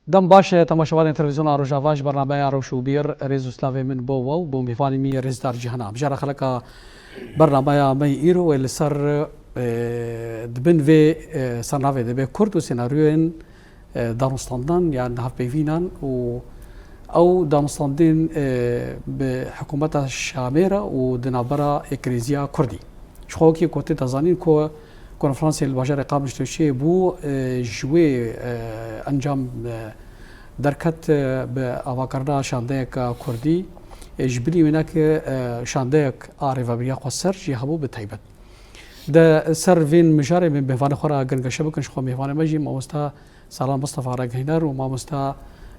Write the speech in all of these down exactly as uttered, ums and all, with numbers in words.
Dem baş, temaşevanên Televîzyona Rojava, ji bernameya Rewş û Bîr, rêz û slavê min bo we û bo mêvanê min yê rêzdar Cîhana. Mijara xeleka bernameya me yê îro wê li ser, e, di bin vê, e, sernavê de be Kurd û senaryoyên, e, danûstandan yan hevpeyvînan û ew danûstandin, e, bi hikûmeta Şamê re û di navbera Eklezya Kurdî. Ji xwe wekî ku tê de zanîn ku konferansê li bajarê Qamişlo çêbû, e, ji wê, e, encam, e, derket, e, bi avakirina şandeyeka Kurdî, e, ji bilî wêneke, e, şandeyek a Rêveberiya Xweser jî hebû bi taybet. De ser vên mijarê min mêvanê xwe re giringeşe bikin, ji xwe mêvanê me jî mamosta Salan Mustafa Reghîner û mamosta,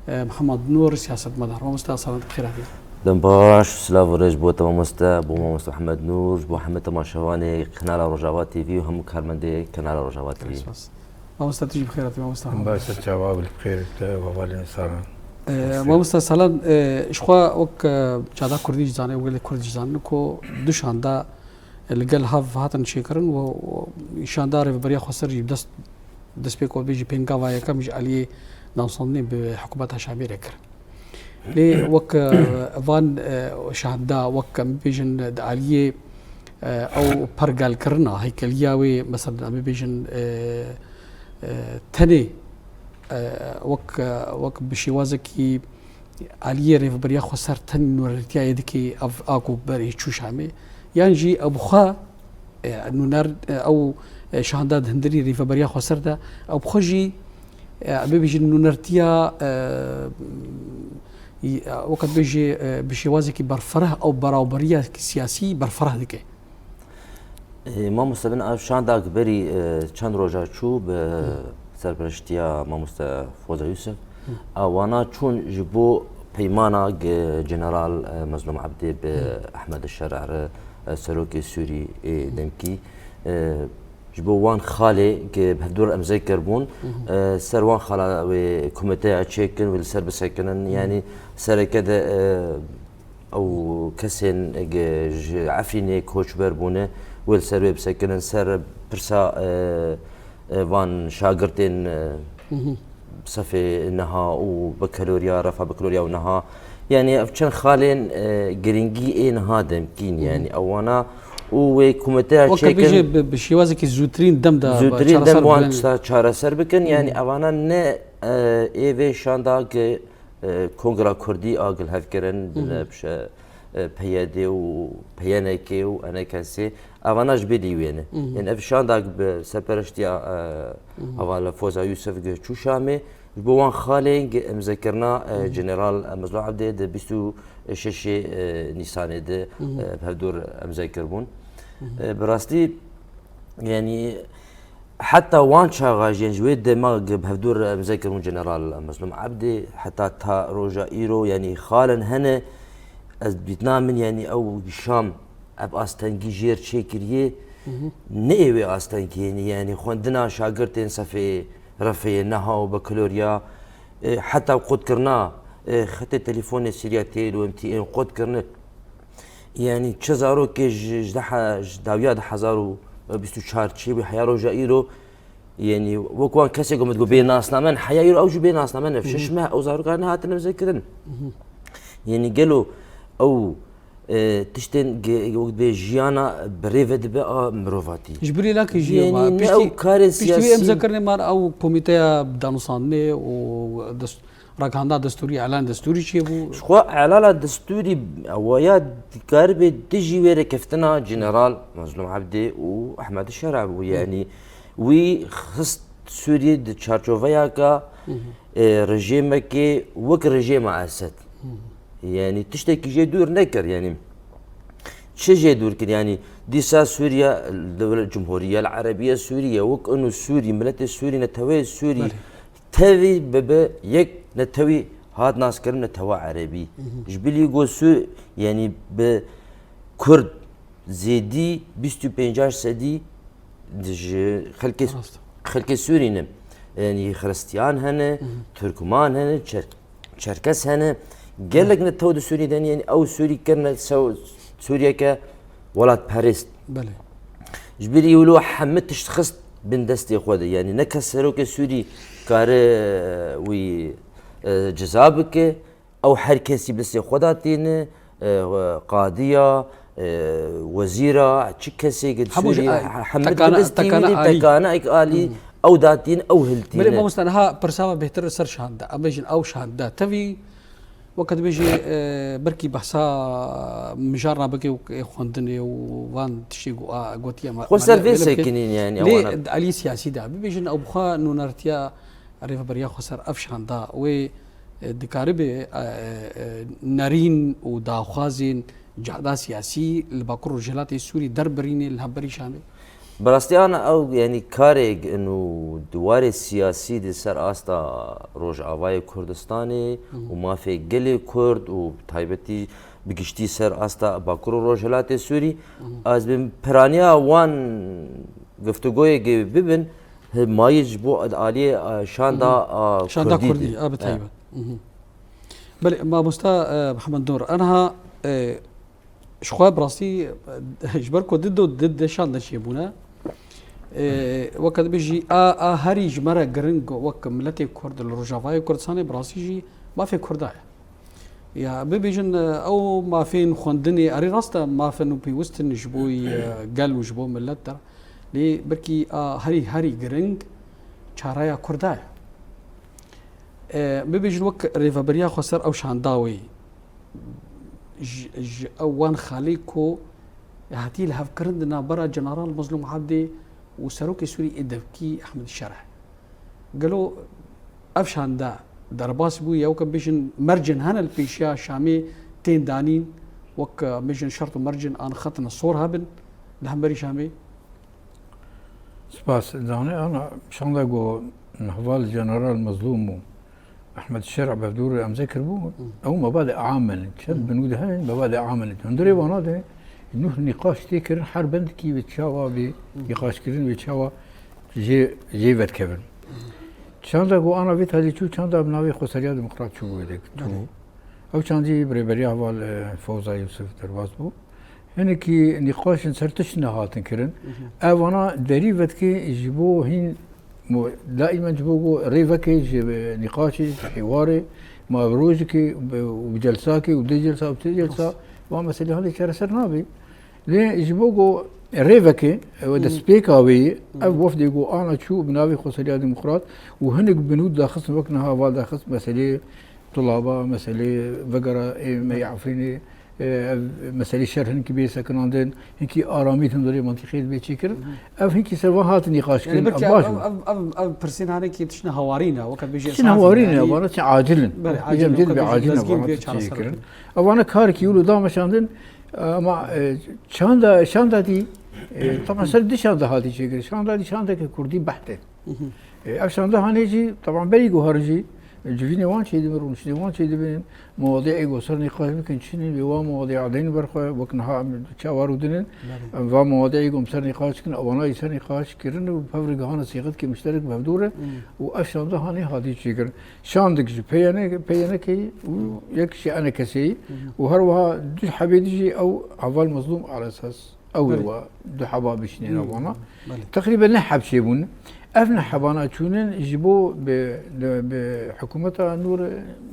e, Mihemed Nûr siyasetmedar. Mamosta Salan, bi xêr hatî. Dem baş, silav û rêz bo te mamoste, bo mamoste Mihemed Nûr, bo hemî temaşevanê kanala Rojava T V û hemû karmendê kanala Rojava T V. Spas. Mamosta, tu jî bi xêr hatî, mamosta Mihemed. Baş, te çawa, bi xêr te, hevalên Salan. E, Xwesê. Mamosta Salan, e, ji xwe wek, e, cada Kurdî jî zanê, wek gelê Kurd jî zanin ku du şanda, e, li gel hev hatin çêkirin û, û şanda Rêveberiya Xweser jî dest, destpêk wê bêjî pêngava yekem ji aliyê danûstandinê bi hikûmeta Şamê re kirin. Lê wek, e, van, e, şanda, wek em bibêjin di aliyê, e, ew pergalkirina heykeliya wê, mesela em bibêjin, e, e, tenê, e, wek, e, wek bi şêwazekî aliyê Rêveberiya Xweser tenê nûnertiyayê dike ev a ku berê çû Şamê, yan jî ew bi xwe, e, nûner, e, ew, e, şanda di hundirî Rêveberiya Xweser de, ew bi xwe jî, e, em bibêjin nûnertiya, e, e, weke dibêjê, e, bi şêwazekî berfireh ew berawberiya siyasî berfireh dike. Ê, mamoste, bin ev şandak berî, e, çend roja çû bi serpereştiya mamoste Foza Yusuf. Hı. A wana çûn ji bo peymana ge-, General, e, Mezlûm Ebdî bi Hı. Ehmed Şer'e re, e, serokê Sûrî ê Hı. demkî, e, ji bo wan xalê ge bi hevdû re emze kiribûn, Hı hı. e, ser wan xala wê komîteya çêkin wê li ser bisekinin. Hı. Yanî sereke de, e, ew kesên ge ji Efrînê koçber bûne, wê li ser wê bisekinin, ser pirsa, e, e, van şagirtên, e, Hı hı. sefê niha û bakalorya, refa bakalorya û niha. Yanî ev çend xalên, e, girîngî ê niha demkîn, Hı hı. yanî ewana û wê komîteya Weke çêkin bêje bi, bi şêwazekî zûtirîn dem de zûtirîn dem çareser wan bikin. Tişta çareser bikin. Hı hı. Yanî evana ne, e, ê vê şanda ge e, Kongra Kurdî a gilhevkirin, Hı hı. ne pişe, e, P Y D û P Y N K û N K S, evana ji bê dî wê ne. Hı hı. Yanî ev şandak bi serpereştiya, e, Hı hı. hevala Foza Yusuf ge çû Şamê, ji bo wan xalên ge emzekirina, e, Hı hı. General Mezlûm Ebdê di bîst û şeşê, e, Nîsanê de, Hı hı. e, bi hevdû re emze kiribûn. Hı hı. E, bi rastî, yanî, Heta wan çaxa jî, yanî ji wê dema ge bi hevdû re emze kirin General Mezlûm Ebdî, heta ta roja îro, yanî xalên hene, ez dîtina min, yanî ew Şam, ev astengî jêr çêkiriye, Hı hı. ne ê wê astengî, yanî, yanî xwendina şagirtên sefê refeyê niha û bakalorya, e, heta qutkirina, e, xetê telefonê Sirya Tel û M T N qutkirine, Yanî çi zarokê ji, ji daha, ji dawiya du hezar û bîst û çar çêbû heya roja îro, yanî wek wan kesê ku min digot bê nasnamen, heya îro ew jî bê nasnamen, ev Hı hı. şeş meh ew zaroka nehatine emzekirin. Hı hı. Yanî gelo ew, e, tiştên ge-, wek dibê jiyana bi rê ve dibe a mirovatî. Ji bilî lakî jî Yanî ma, ne piştî, ew karê piştî wê siyasî emzekirinê mar ew komîteya danûstandinê û dest-, Ragihandina destûrî, îlan destûrî çêbû? Ji xwe îlana destûrî, waya dikaribê dijî wê rêkeftina General Mezlûm Ebdî û Ehmed Şer'a bû. Hı. Yanî wî xist Sûriyê di çarçoveyaka, Hı hı. e, rejêmekê wek rejêma Esed. Hı hı. Yanî tiştekî jê dûr nekir. Yanî çi jê dûr kir? Yanî dîsa Sûriye, dewlet, Cumhuriye El Erebiye Sûriye, wek inu Sûrî, miletê Sûrî, neteweyê Sûrî, Belê. Tevî bibe yek netewî hat naskirin netewa erebî. Hı hı. Ji bilî ku Sû-, yanî bi Kurd zêdî bîst û pênc sedî di ji xelkê, Rast. xelkê Sûrî ne. Yanî Xiristiyan hene, Hı hı. Tirkman hene, Çer-, Çerkes hene. Gelek Hı. netew di Sûrî de ne, yanî ew Sûrî kirine sew-, Sûriyeke welatperest. Belê. Ji bilî wilo hemî tişt xist bin destê xwe de. Yanî ne kes serokê Sûrî kare, e, wî e, ceza bike. Ew her kesî bi destê xwe de tîne, e, qadiya, e, wezîra, çi kesê ki di Sûriyê, he-, hemû tekane, dibistînin, tekane alî. Tekanek alî, ew datîn, ew hiltîne. Belê mamoste, niha pirsa me bêhtir li ser şanda. Em bêjin ew şanda. Tevî, weke dibêjî, e, belkî behsa mijarna bike û ê xwendinê û van tiştê ku a gotiye me, Xwe ser vê sekinîn, yani, ewana. Lê di alî siyasî de, bibêjin ew bi xwe nûnertiya rêveberiya xweser ev şanda wê, e, dikaribe, e, e, nerîn û daxwazên cihada siyasî li Bakur Rojhilatê Sûrî derbirînê li hemberî Şamê? Bi rastî ana ew, yanî karê û di warê siyasî di ser asta Rojavayê Kurdistanê û mafê gelê Kurd û bi taybetî bi giştî ser asta Bakur û Rojhilatê Sûrî, ez bi piraniya wan giftugoyê bibin, He, mayî ji bo aliyê, e, şanda, Hı hı. a, Şanda Kurdî Kurdî, dê. a, bi E. taybet. Hı hı. Belê, mamosta, e, Mihemed Nur, aniha, e, ji xwe bi rastî, e, ji ber ku di do, di, di şanda çêbûne, e, weke dibêjî, a, a herî ji me re giring wek miletê Kurd li Rojavayê Kurdistanê bi rastî jî mafê Kurda ye. Ya, bibêjin, e, ew mafên xwendinê, erê rast e, mafên û pêwist in ji bo, e, gel û ji bo milet de. Lê belkî a herî, herî giring çareya Kurda ye. E, bibêjin wek rêveberiya xweser ew şanda wê ji, ji ew wan xalê ku hatiye lihevkirin di navbera General Mazlûm Abdê û Serokê Sûrî ê devkî Ehmed Şerh. Gelo ev şanda derbas bûye, weke bêjin mercên hene li pêşiya Şamê tên danîn, wek, e, bêjin şert û mercên an xetin sor hebin li hemberî Şamê? Spas. Zanî ana şanda ku heval General Mazlûm û Ehmed Şerh bevdûr em zikir bû, Hı. ew mebadê am in. Çend Hı. binû de hene, mebadê am in. Hundirê Hı. vana de nûh nîqaş tê kirin, her bendekî bi çawa bê Hı. nîqaşkirin, bi çawa jê, jê vedkevin. Çanda ku ana vê tadî çû, çanda bi navê Xweseriya Demokrat çû wê de çû. Belê. Ew çandî bi rêberiya heval, e, Fewza Yusuf derbas bû. Hinekî nîqaşên ser tişt nehatin kirin. Mhm. Ev vana derî vedikê ji bo hîn mo-, daîmen ji bo ku rê veke ji nîqaşê, ji hêwarê, ma bi rojekê û bi celsakê û dê celsa û sê celsa, Rast. van meselê hale çareser nabe. Lê ji bo ku rê veke, ew Hı. destpêka wê ye, Hı. ev wefdê ku ana çû bi navê Xweseriya Demokrat û hinek binû daxistin wek niha val daxist meselê tulaba, meselê vegera ê me yê Efrînê, e, ev meselê şer hinkî bê sekinandin, hinkî aramî hundirê mantîqê dibê çêkirin. Hı hı. Ev hinkî ser van hatin nîqaşkirin, Yani belki ev baş ev, bû. ev, ev, ev pirsên hanekî tiştine hawarî ne, weke bêjî Çin esas hawarî ne, yani bana çi acil in. Belê, Bêjim acil in, cil weke bê bêjî acil ne, lezgîn bana bê çi çareser çêkirin. bikin. Ev vana karkî wilo damaşandin, e, ama, e, çanda, şanda dî, e, taban ser di şanda hatî çêkirin. Şanda dî şandeke kurdî behte. Mhm. E, ev şanda hanê jî, taban berî guharin jî, e, civînê wan çêdibin, rûniştê wan çêdibin, mewadê ego ser nîqaş bikin, çi ne, lê wan mewadê adeyni ber xwe, wek niha em çawa rûdinin, Belê. em van mewadê ego em ser nîqaş dikin, ewana jî ser nîqaş kirin û pevri gihana sîxetkê mişterek bi hevdû re Hmm. û ev şanda hanê hatî çêkirin. Şandik ji P Y N, P Y N K û yek ji enekesê Hmm. û her wiha du hebê dî jî ew heval Mezlûm R S S. Ew ê Belê. wa du heba bişînê Hmm, navana. belê. Teqrîben ne heb çêbûn. Ev ne hebana çûnin ji bo bi, bi, bi hikûmeta nû re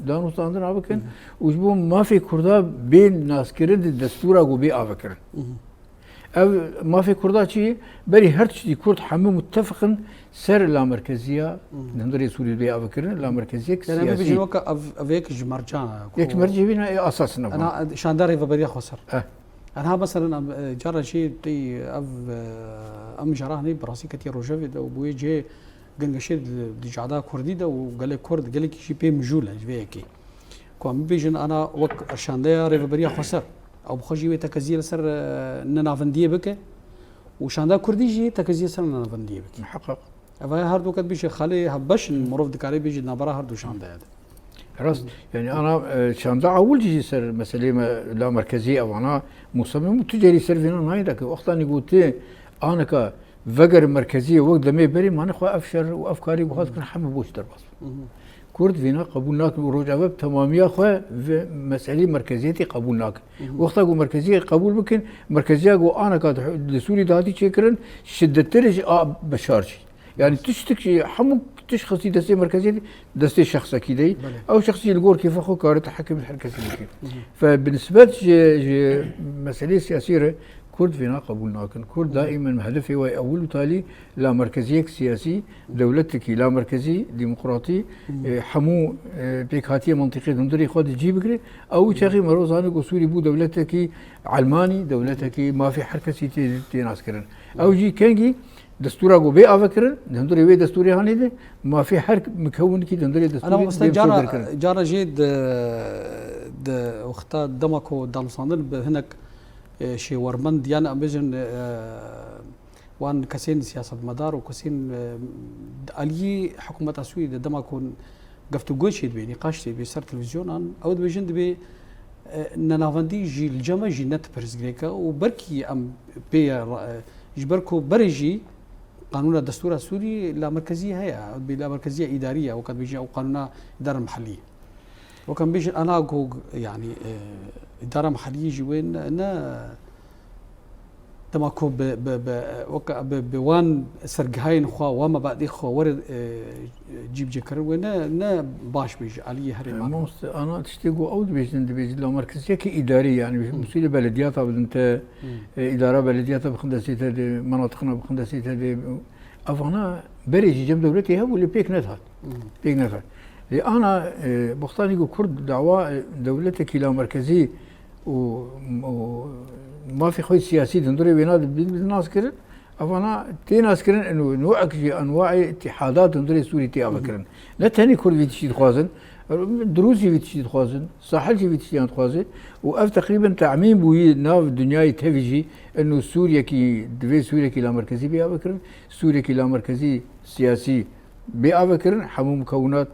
danûstandina bikin Hı. û ji bo mafê Kurda bên naskirin di destûra ku bê avekirin. Hı hı. Ev mafê Kurda çi ye? Berî her tiştî Kurd hemû muttefiq in ser lamerkeziya Hı. di hundirê Sûriyê bê avekirin. Lamerkeziyek Yani em siyasî. bibêjin weke ev, ev yek ji mercan e ku Yek ji mercê vîna ê asas in ev. Ena şanda rêveberiya xweser. Eh. Aniha mesela em, e, cara jî tê ev, e, em jara hanê bi rastî ketiye rojevê de û bûye cihê gengeşê di, di cihada kurdî de û gelê kurd gelekî jî pê mijûl e ji vê yekê. Ku em bibêjin ana wek şandeya rêveberiya xweser, ew bi xwe jî wê tekeziyê li ser, e, nenavendiyê bike û şandeya kurdî jî tekeziyê ser nenavendiyê bike. Miheqeq. Ev her du ket bîje xalê hevbeş in, mirov dikare bêje navbera her du şandeya de. Rast. Yani ana, e, çanda ewil jî ser meselê me la merkezî evana musamim tu cerî ser vêna nayê dake. Wextanî gote aneka veger merkezî wek demê berî mane xwe ev şer û ev karî ku hat kirin hemû boş derbas. Hı hı. Kurd vêna qebûl nakin û Rojava bi temamiya xwe ve meselê merkeziyetê qebûl nakin. Hı hı. Wexta ku merkeziyê qebûl bikin, merkeziya ku aneka di, di Sûrî de hatî çêkirin, şidettir ji a Beşar jî. Yani tiştik jî, hemû tişt xistî destê merkeziyê, destê şexsekî de. Belê. Ew şexsî li gor kêfa xwe kare tehekim her kesî bike. Hı hı. Fe bi nisbet ji, ji meselê siyasî re Kurd vêna qebûl nakin. Kurd Hı hı. daîmen hedefê wê ewil û talî lamerkeziyek siyasî, dewletekî lamerkezî, demokratî, Hı hı. e, hemû, e, pêkhatiye mentiqê di hundirê xwe de cî bigire. Ew Hı hı. çaxî merozane ku Sûrî bû dewletekî elmanî, dewletekî mafê her kesî tê, tê naskirin. Hı hı. Ew jî kengî Destûra ku bê avekirin, di hundirê wê destûrê hanê de, mafê her mikewinkî di hundirê Ana destûrê mamoste bê cara, çêkirkirin. Cara jê di, di wexta dema ku danûstandin bi hinek, e, şêwermend yan em bêjin, e, wan kesên siyasetmedar û kesên, e, di aliyê hikûmeta Sûriyê de dema ku geftûgoy çêdibe, nîqaş çêdibe ser televîzyonan, ew dibêjin dibê, e, nenavendî jî li cem me jî ne pirsgirêk e û belkî em pê ye ra-, e, ji ber ku berê jî qanûna destûra Sûrî lamerkezî heye, ew dibê lamerkeziya îdarî ye, weke dibêjin ew qanûna îdara mihellî. Weke em bêjin ana ku, yanî, e, îdara mihellî jî wê ne, ne Dema ku bi, bi, bi, weke bi, bi wan sergihayên xwe, wan mebadî xwe were, e, cîbicêkirin wê ne, ne baş bê ji aliyê herêma. Mamoste, ana tiştê ku ew dibêjin, dibêjin lamerkeziyeke îdarî, yani Hı. mesûlê belediyata bidin te, Hı. e, îdara belediyata bixin destê te de, menatiqina bixin destê te de. Evana berê jî cem dewletê hebû lê pêk nedihat. Hı. Pêk nedihat. Lê ana, e, boxtanî ku Kurd dawa, e, dewletekî lamerkezî û, û mafê xwe siyasî di hundirê wêna de bi, bi nas kirin, evana tê nas kirin, û nûek jî enwaê îtîhadat di hundirê Sûrî tê Hı hı. avekirin. Ne tenê Kurd vî tiştî dixwazin, Dirûz jî vî tiştî dixwazin, Sahil jî vî tiştiyan dixwaze û ev teqrîben temîn bûyî nav dinyayê tevî jî, eno Sûriyekî, divê Sûriyekî lamerkezî bê avekirin, Sûriyekî lamerkezî siyasî bê avekirin, hemû mukewinat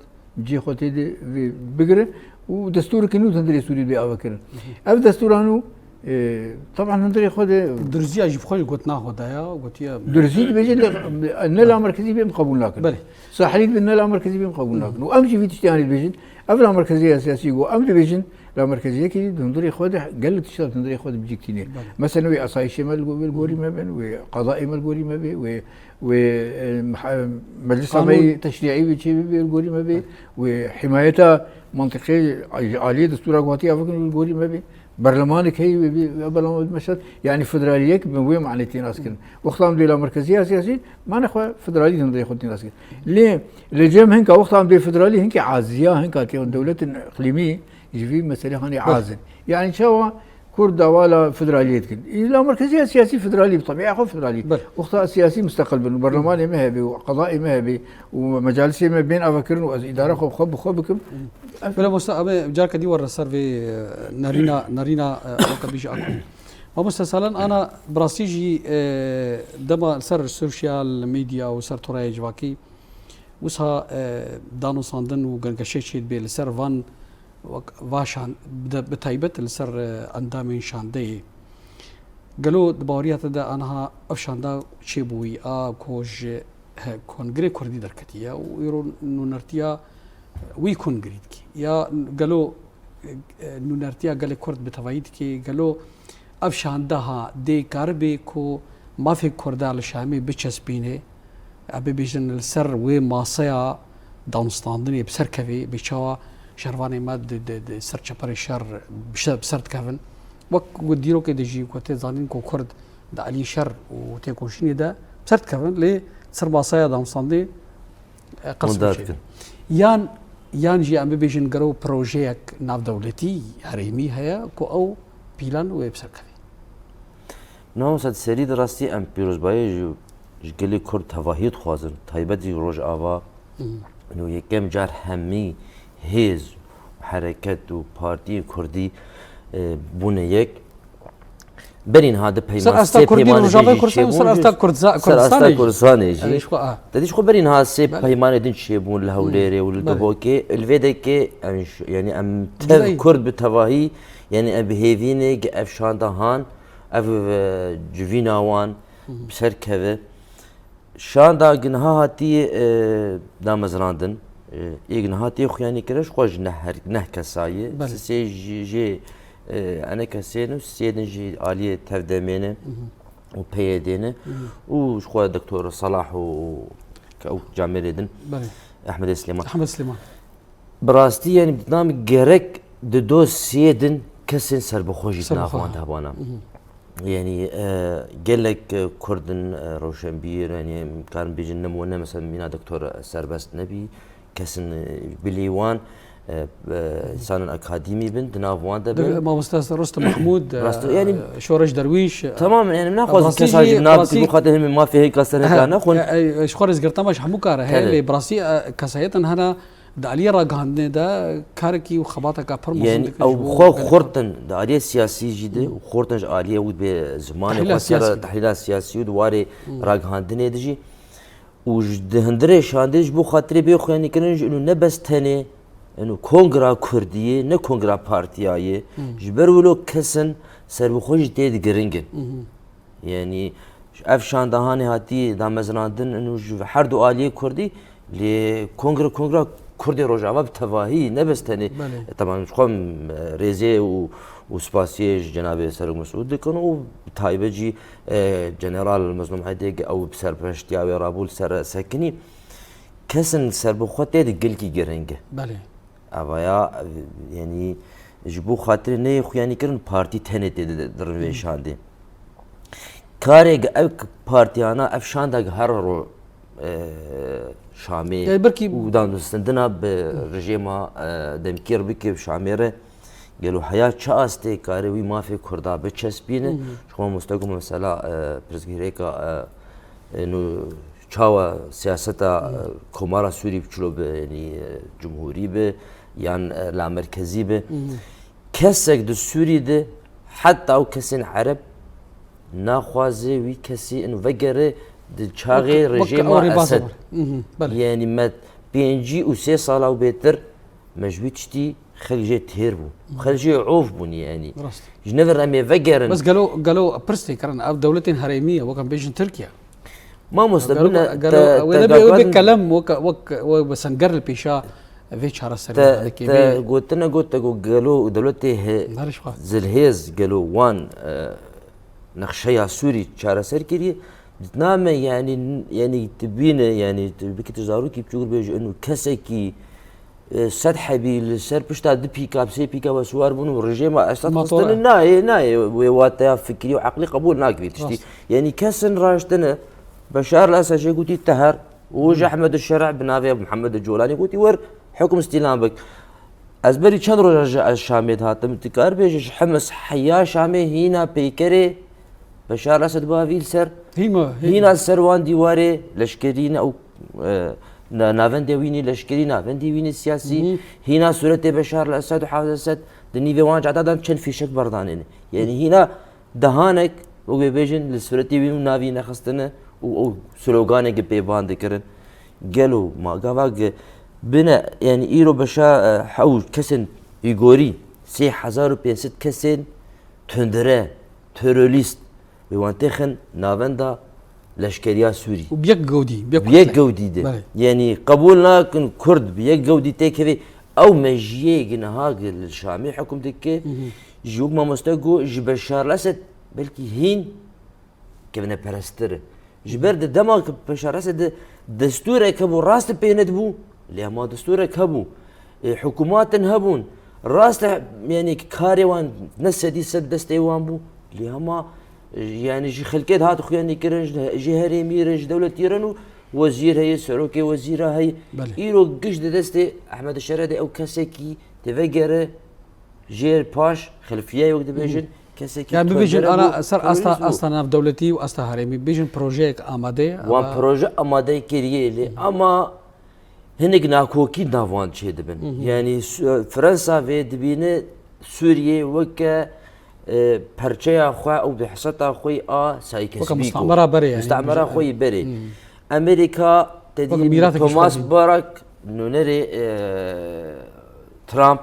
cihê xwe tê de vê bigirin û destûreke nû di hundirê Sûrî bê avekirin. Ev destûra nû, e, teban hundirê xwe de Durziya jî bi xwe gotina xwe daya, gotiye Durzî dibêje, ne, ne lamerkezî bê em qebûl nakin. Belê. Sahilî dibê ne lamerkezî bê em qebûl nakin. Û em jî vî tiştiyanê dibêjin. Ev lamerkeziya siyasî ku em dibêjin, lamerkeziyekî di hundirê xwe de gelek tişta di hundirê xwe de bicîktîne. Belê. Mesela wê asayişê me li go-, li gorî me bin, wê qedayê me li gorî me bê, wê wê, e, meha-, meclisa Qanûn. me yê teşrî'î wê çê bibê, li gorî me bê, wê himayeta mentiqê aliyê destûra ku hatiye vekin li gorî me bê, berlemanek heyî wê bê, wê berleman meşet, yani federaliyek bi wê manê tê nas kirin. Wexta em dê lamerkeziya siyasî, mane xwe federalî di hundirê xwe tê nas kirin. Lê li cem hinka wexta em dê federalî hinkê aziya, hinka tê dewletin iqlîmî ji vî meselê hanê Belê. azin. Yani çawa Kurd dawa la federaliyê dikin. Î lamerkeziya siyasî federalî, bi tebiya xwe federalî. Belê. Wexta siyasî musteqil bin û berlemanê me hebe û qedayê me hebe û mecalisê me bên avekirin û ez îdara xwe bi xwe bi xwe bikim. Belê, mamoste, em ê careke dî were ser vê, e, nerîna, nerîna, e, weke bîje akû. Mamoste Salen, ana bi rastî jî, e, dema li ser sosyal medya û ser torayê civakî wisa, e, danûstandin û gilgeşê çêdibe li ser van Wek va şan-, bi de-, bi taybet li ser, e, endamên şandeyê. Gelo di baweriya te de aniha ev şanda çêbûyî a ku ji he-, Kongrê Kurdî derketiye û îro nûnertiya wî kongrî dike? Ya gelo, e, nûnertiya gelê Kurd bi tevayî dike? Gelo ev şandeha dê karibe ku mafê Kurda li Şamê biçespîne? Em bibêjin li ser wê maseya danûstandinê bi ser kevê, bê çawa şervanê me di, di, di ser çeperê şer bi şer, bi ser dikevin. Wek ku dîrokê de jî ku tê zanîn ku Kurd di alî şer û têkoşînê de bi ser dikevin, lê ser maseya danûstandinê, e, qels Hûn dikin. Yan, yan jî em bibêjin gero projeyek navdewletî, herêmî heye ku ew pîlan wê bi ser kevê. Niha wisa di serî de rastî em pîrozbayê ji, ji gelê Kurd tevahî dixwazin, taybet jî Rojava. Hı. Û yekem car hemî hêz, hereket û partiyên Kurdî, e, bûne yek. Berî niha di Ser peyman asta sê Kurdî peymanê Rojavayê jî Kurdistan, ser çêbûn asta jî, Kurdza-, ser asta Kurdistanê jî. Kurdistanê jî. Ev jî xwe a. Te dî ji xwe berî niha sê Belê. peymanê din çêbûn li Hı. Hewlêrê û li Belê. Duhokê. Li vê dekê em ş-, yani em tev Cudayî. Kurd bi tevahî, yani em bi hêvî ne ge ev şanda han, ev, e, civîna wan Hı hı. bi ser keve. Şanda gi niha hatiye, e, damezrandin, e, ê gi niha tê xuyanî kirin, ji xwe ji neh her-, neh kesa ye. Belê. Sisê jî, jê, e, ene kesê ne, sisê din jî aliyê tevdemê ne Hı hı. û P Y D ne. Hı hı. Û ji xwe Doktor Salah û, û Ke ew camêrê din. Belê. Ehmedê Silêman. Ehmed Silêman. Bi rastî, yanî, bi nam gerek di dosyê din kesên serbixwe jî di nav wan de hebana. Mhm. Yanî, e, gelek, e, Kurd in, e, rewşenbîr, yanî, em karin bêjin, nimûne, mesela, mîna Doktor Serbest nebî, kesin, e, bilî wan, e, e, insanên akademî bin, di nav wan de bin. Mamoste Rostem Mahmûd, e, yanî, Şoreş Derwîş, e, Tamam, yanî, naxwazim kesa jî nav ku xatir hemî mafê hêka ser hêka nexwin. E, e, ji xwe rêzgirtina me ji hemû kar e heye, lê bi rastî, e, kesayetên hene di aliyê ragihandinê de karekî û xebateka pir mezin dikin ji bo gelê xwe. Yanî, ew xwe xurt in di aliyê siyasî jî de û xurt in ji aliyê ew bê zimanê xwe ser tehlîla siyasî û di warê ragihandinê de jî. Û ji di hundirê şandê ji bo xatirê bê xuyanîkirin ji û ne bes tenê, û kongra Kurdiyê, ne kongra partiya yê, ji ber wilo kesin serbixwe jî tê de giring in. Yanî ev şanda hanê hatî damezinandin û ji her du aliyê Kurdî, lê kongra, kongra Kurdê Rojava bi tevahî, ne bes tenê. Belê. E, teban ji xwe, e, rêzê û, û spasiyê ji cenabê Serok Mesûd dikin û bi taybet jî, e, General Mezlûm Hedê, ew bi serpeştiya wê rabû li ser sekinî. Kesin serbixwe tê de gelkî giring e. Belê. Evaya, e, yanî ji bo xatirê neyê xuyanîkirin partî tenê tê de, di rivê şandê. Karê ev partiyana, ev şanda her ro, e, Şamê û dandûstendina bi rejêma, e, demkî re bike bi Şamê re. Gelo heya çi astê karê wî mafê Kurda biçespîne? Ji xwe mamoste ku mesela, e, pirsgirêka, e, e, nû çawa siyaseta, e, Komara Sûrî bi çilo bi, yanî, e, cumhurî bi, yan, e, lamerkezî bi. Kesek di Sûrî de heta ew kesên Ereb naxwaze wî kesî in vegere di çaxê rejêma Esed. Belê. Yanî me pêncî û sê sala û bêtir me ji wî tiştî xelk jê têr bû. Xelk jê of bûn yanî. Rast. Ji ne vir em ê vegerin. Bes gelo, gelo pirs tê kirin, ev dewletên herêmî ye, wek em bêjin Tirkiye. Mamoste, gelo, bine, gelo, te, wê te nebe, wê bê kelem, wek, wek, wek bi senger li pêşa vê çareseriyê te, dikê, te vê gotine got, te got gelo dewletê he-, zilhêz gelo wan, e, nexşeya Sûrî çareser kiriye. Didna me, yanî, yanî dibîne, yanî tu bikî tu zarokî biçûk bêje, inu kesekî, e, sed hebî li ser pişta du pîkap, sê pîkap siwar bûn û rejêma Esad xistine, nayê, nayê wê wateya fikrî û eqlî qebûl nake vî tiştî. Rast. Yanî kesin raştine, Beşar el Esed jê gotî teher, û ji Ehmed Şer'a bi navê Muhammed Colanî gotî wer hukm stîlan bik. Ez berî çend roja ji ez Şamê dihatim, tu kar bêje ji Himis heya Şamê hîna peykerê Beşar Esed bavî li ser. Hîma, hîma. Hîna li ser wan dîwarê leşkerî ne û, e, na-, navendê wî nî leşkerî, navendê wî nî siyasî. Hîna sûretê Beşar Esed û Hafez Esed di nîvê wan cada dan çend fîşek berdanê ne. Yanî hîna dehanek, wek wê bêjin, li sûretê wî û navî nexistine û ew sloganeke pê ban dikirin. Gelo ma gava ge bine, yanî îro Beşar, e, hew kesên Îgorî, sê hezar û pênc sed kesên tundre, terorîst, wê wan têxin navenda leşkeriya Sûrî. Û bi yek gewdî, bi yek bi yek kutle. Gewdî de. Belê. Yanî qebûl nakin Kurd bi yek gewdî têkeve. Ew mejiyê gi niha gi li Şamê hukm dike, ji wek mamoste got, ji Beşar Esed belkî hîn kevineperestir e. Ji ber di dema ku Beşar Esed de destûrek hebû, rast pê nedibû, lê hema destûrek hebû. E, hikûmatin hebûn. Rast e, yanî karê wan ne sedî sed destê wan bû. Lê hema, e, yanî ji xelkê dihat xuyanî kirin, ji, ji herêmî re, ji dewletî re û wezîr heye, serokê wezîra heye. Belê. Îro giş di destê Ehmed Şer'e de ew kesekî tê vegere jêr paş, xelfiye yok dibêjin, kesekî Yani bibêjin tundere ana bû, ser asta, terorîst bû. Asta navdewletî û asta herêmî, bibêjin projeyek amade ye, Wan ama proje amade kiriye lê, ama hinek nakokî nav wan çê dibin. Yanî su-, Fransa vê dibîne Sûriyê weke, e, perçeya xwe û bihseta xwe a Sykes-Picot. Weke mustamera berê yani. Mustamera xwe yî berê. Amerîka te Weke dî mîratekî Thomas xwe dî. Barak, nûnerê, e, Trump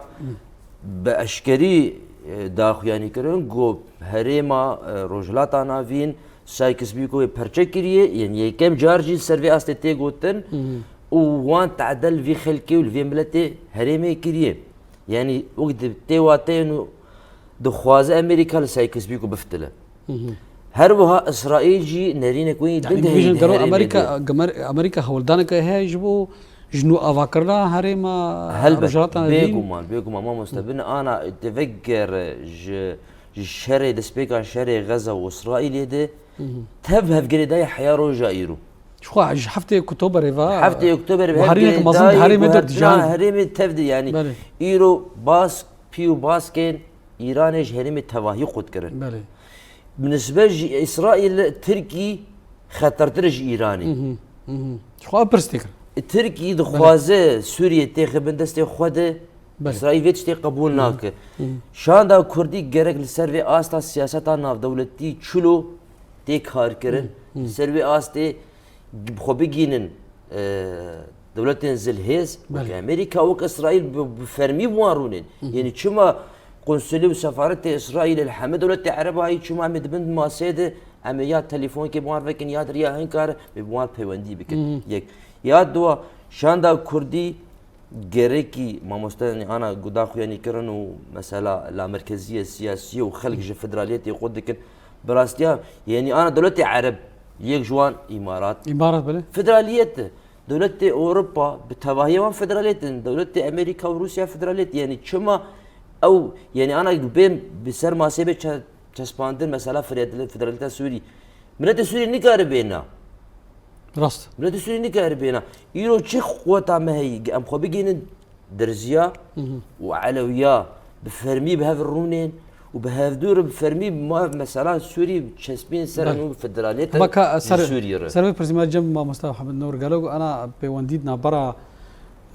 bi eşkerî, e, daxuyanî kirin ku herêma, e, Rojhilata Navîn Sykes-Picot wê perçe kiriye, yên yekem car jî ser vê astê tê gotin û wan tade li vî xelkê û li vê miletê herêmê kiriye. Yanî wek di tê wateyên û dixwaze Amerîka li Sykes-Picot bifitile. Her wiha Îsraîl jî nerînek wî din diheyî di herêmê de. Yanî bibêjin gelo Amerîka, Amerîka hewldaneke heye ji bo ji nû avakirina herêma Rojhilata Navîn? Helbet, bêguman, bêguman mamoste, bin ana te vegere ji, ji şerê, destpêka şerê Xeza û Îsraîlê de tev hevgirêdayî heya roja îro. Ji xwe ji heftê Oktoberê ve, heftê Oktoberê ve hevgirêdayî guhertina herêmê tev de, yanî îro bask, pî û baskên Îranê ji herêmê tevahî qut kirin. Belê. Bi nisbet ji Îsraîl, Tirkî xetertir ji Îranê. Ji xwe pirs tê kirin. Tirkî dixwaze Sûriyê têxe bin destê xwe de, Îsraîl vê tiştê qebûl nake. Şanda Kurdî gerek li ser vê asta siyaseta navdewletî çilo tê karkirin. Li ser vê astê xwe bigînin, e, dewletên zilhêz, wek Amerîka, wek Îsraîl bi, bi fermî bi wan rûnên. Yanî çima konsulê û sefaretê Îsraîlê li hemî dewletê Erebahî, çima em ê di bin masê de em ê ya telefonkê bi wan vekin ya di riya hin kar em ê bi wan peywendî bikin. Yek. Ya dua, şanda Kurdî gerekî mamoste, yanî ana guda xwe yanî kirin û mesela lamerkeziyê siyasî û xelk ji federaliyetê xwe dikin. Bi rastiya, yanî ana dewletê Ereb, yek ji wan Îmarat. Îmarat, belê. Federaliyet e. Dewletê Ewropa bi tevahiya wan federaliyet in. Dewletê Amerîka û Rûsya federaliyet. Yanî çima ew, yanî ana bên bi ser masê bê çe-, çespandin mesela federaliyet-, federaliyeta Sûrî. Miletê Sûrî nikare bêna. Rast. Miletê Sûrî nikare bêna. Îro çi quweta me heyî? Em xwe bigihînin Dirziya û Elewiya bi fermî bi hev rûnên û bi hevdû re bi fermî ma-, mesela Sûrî çespîn ser û federaliyet. Ama ka ser, Sûriyê re. Ser vê pirsî me cem mamosta Hemed Nur gelo ku ana pêwendî di navbera,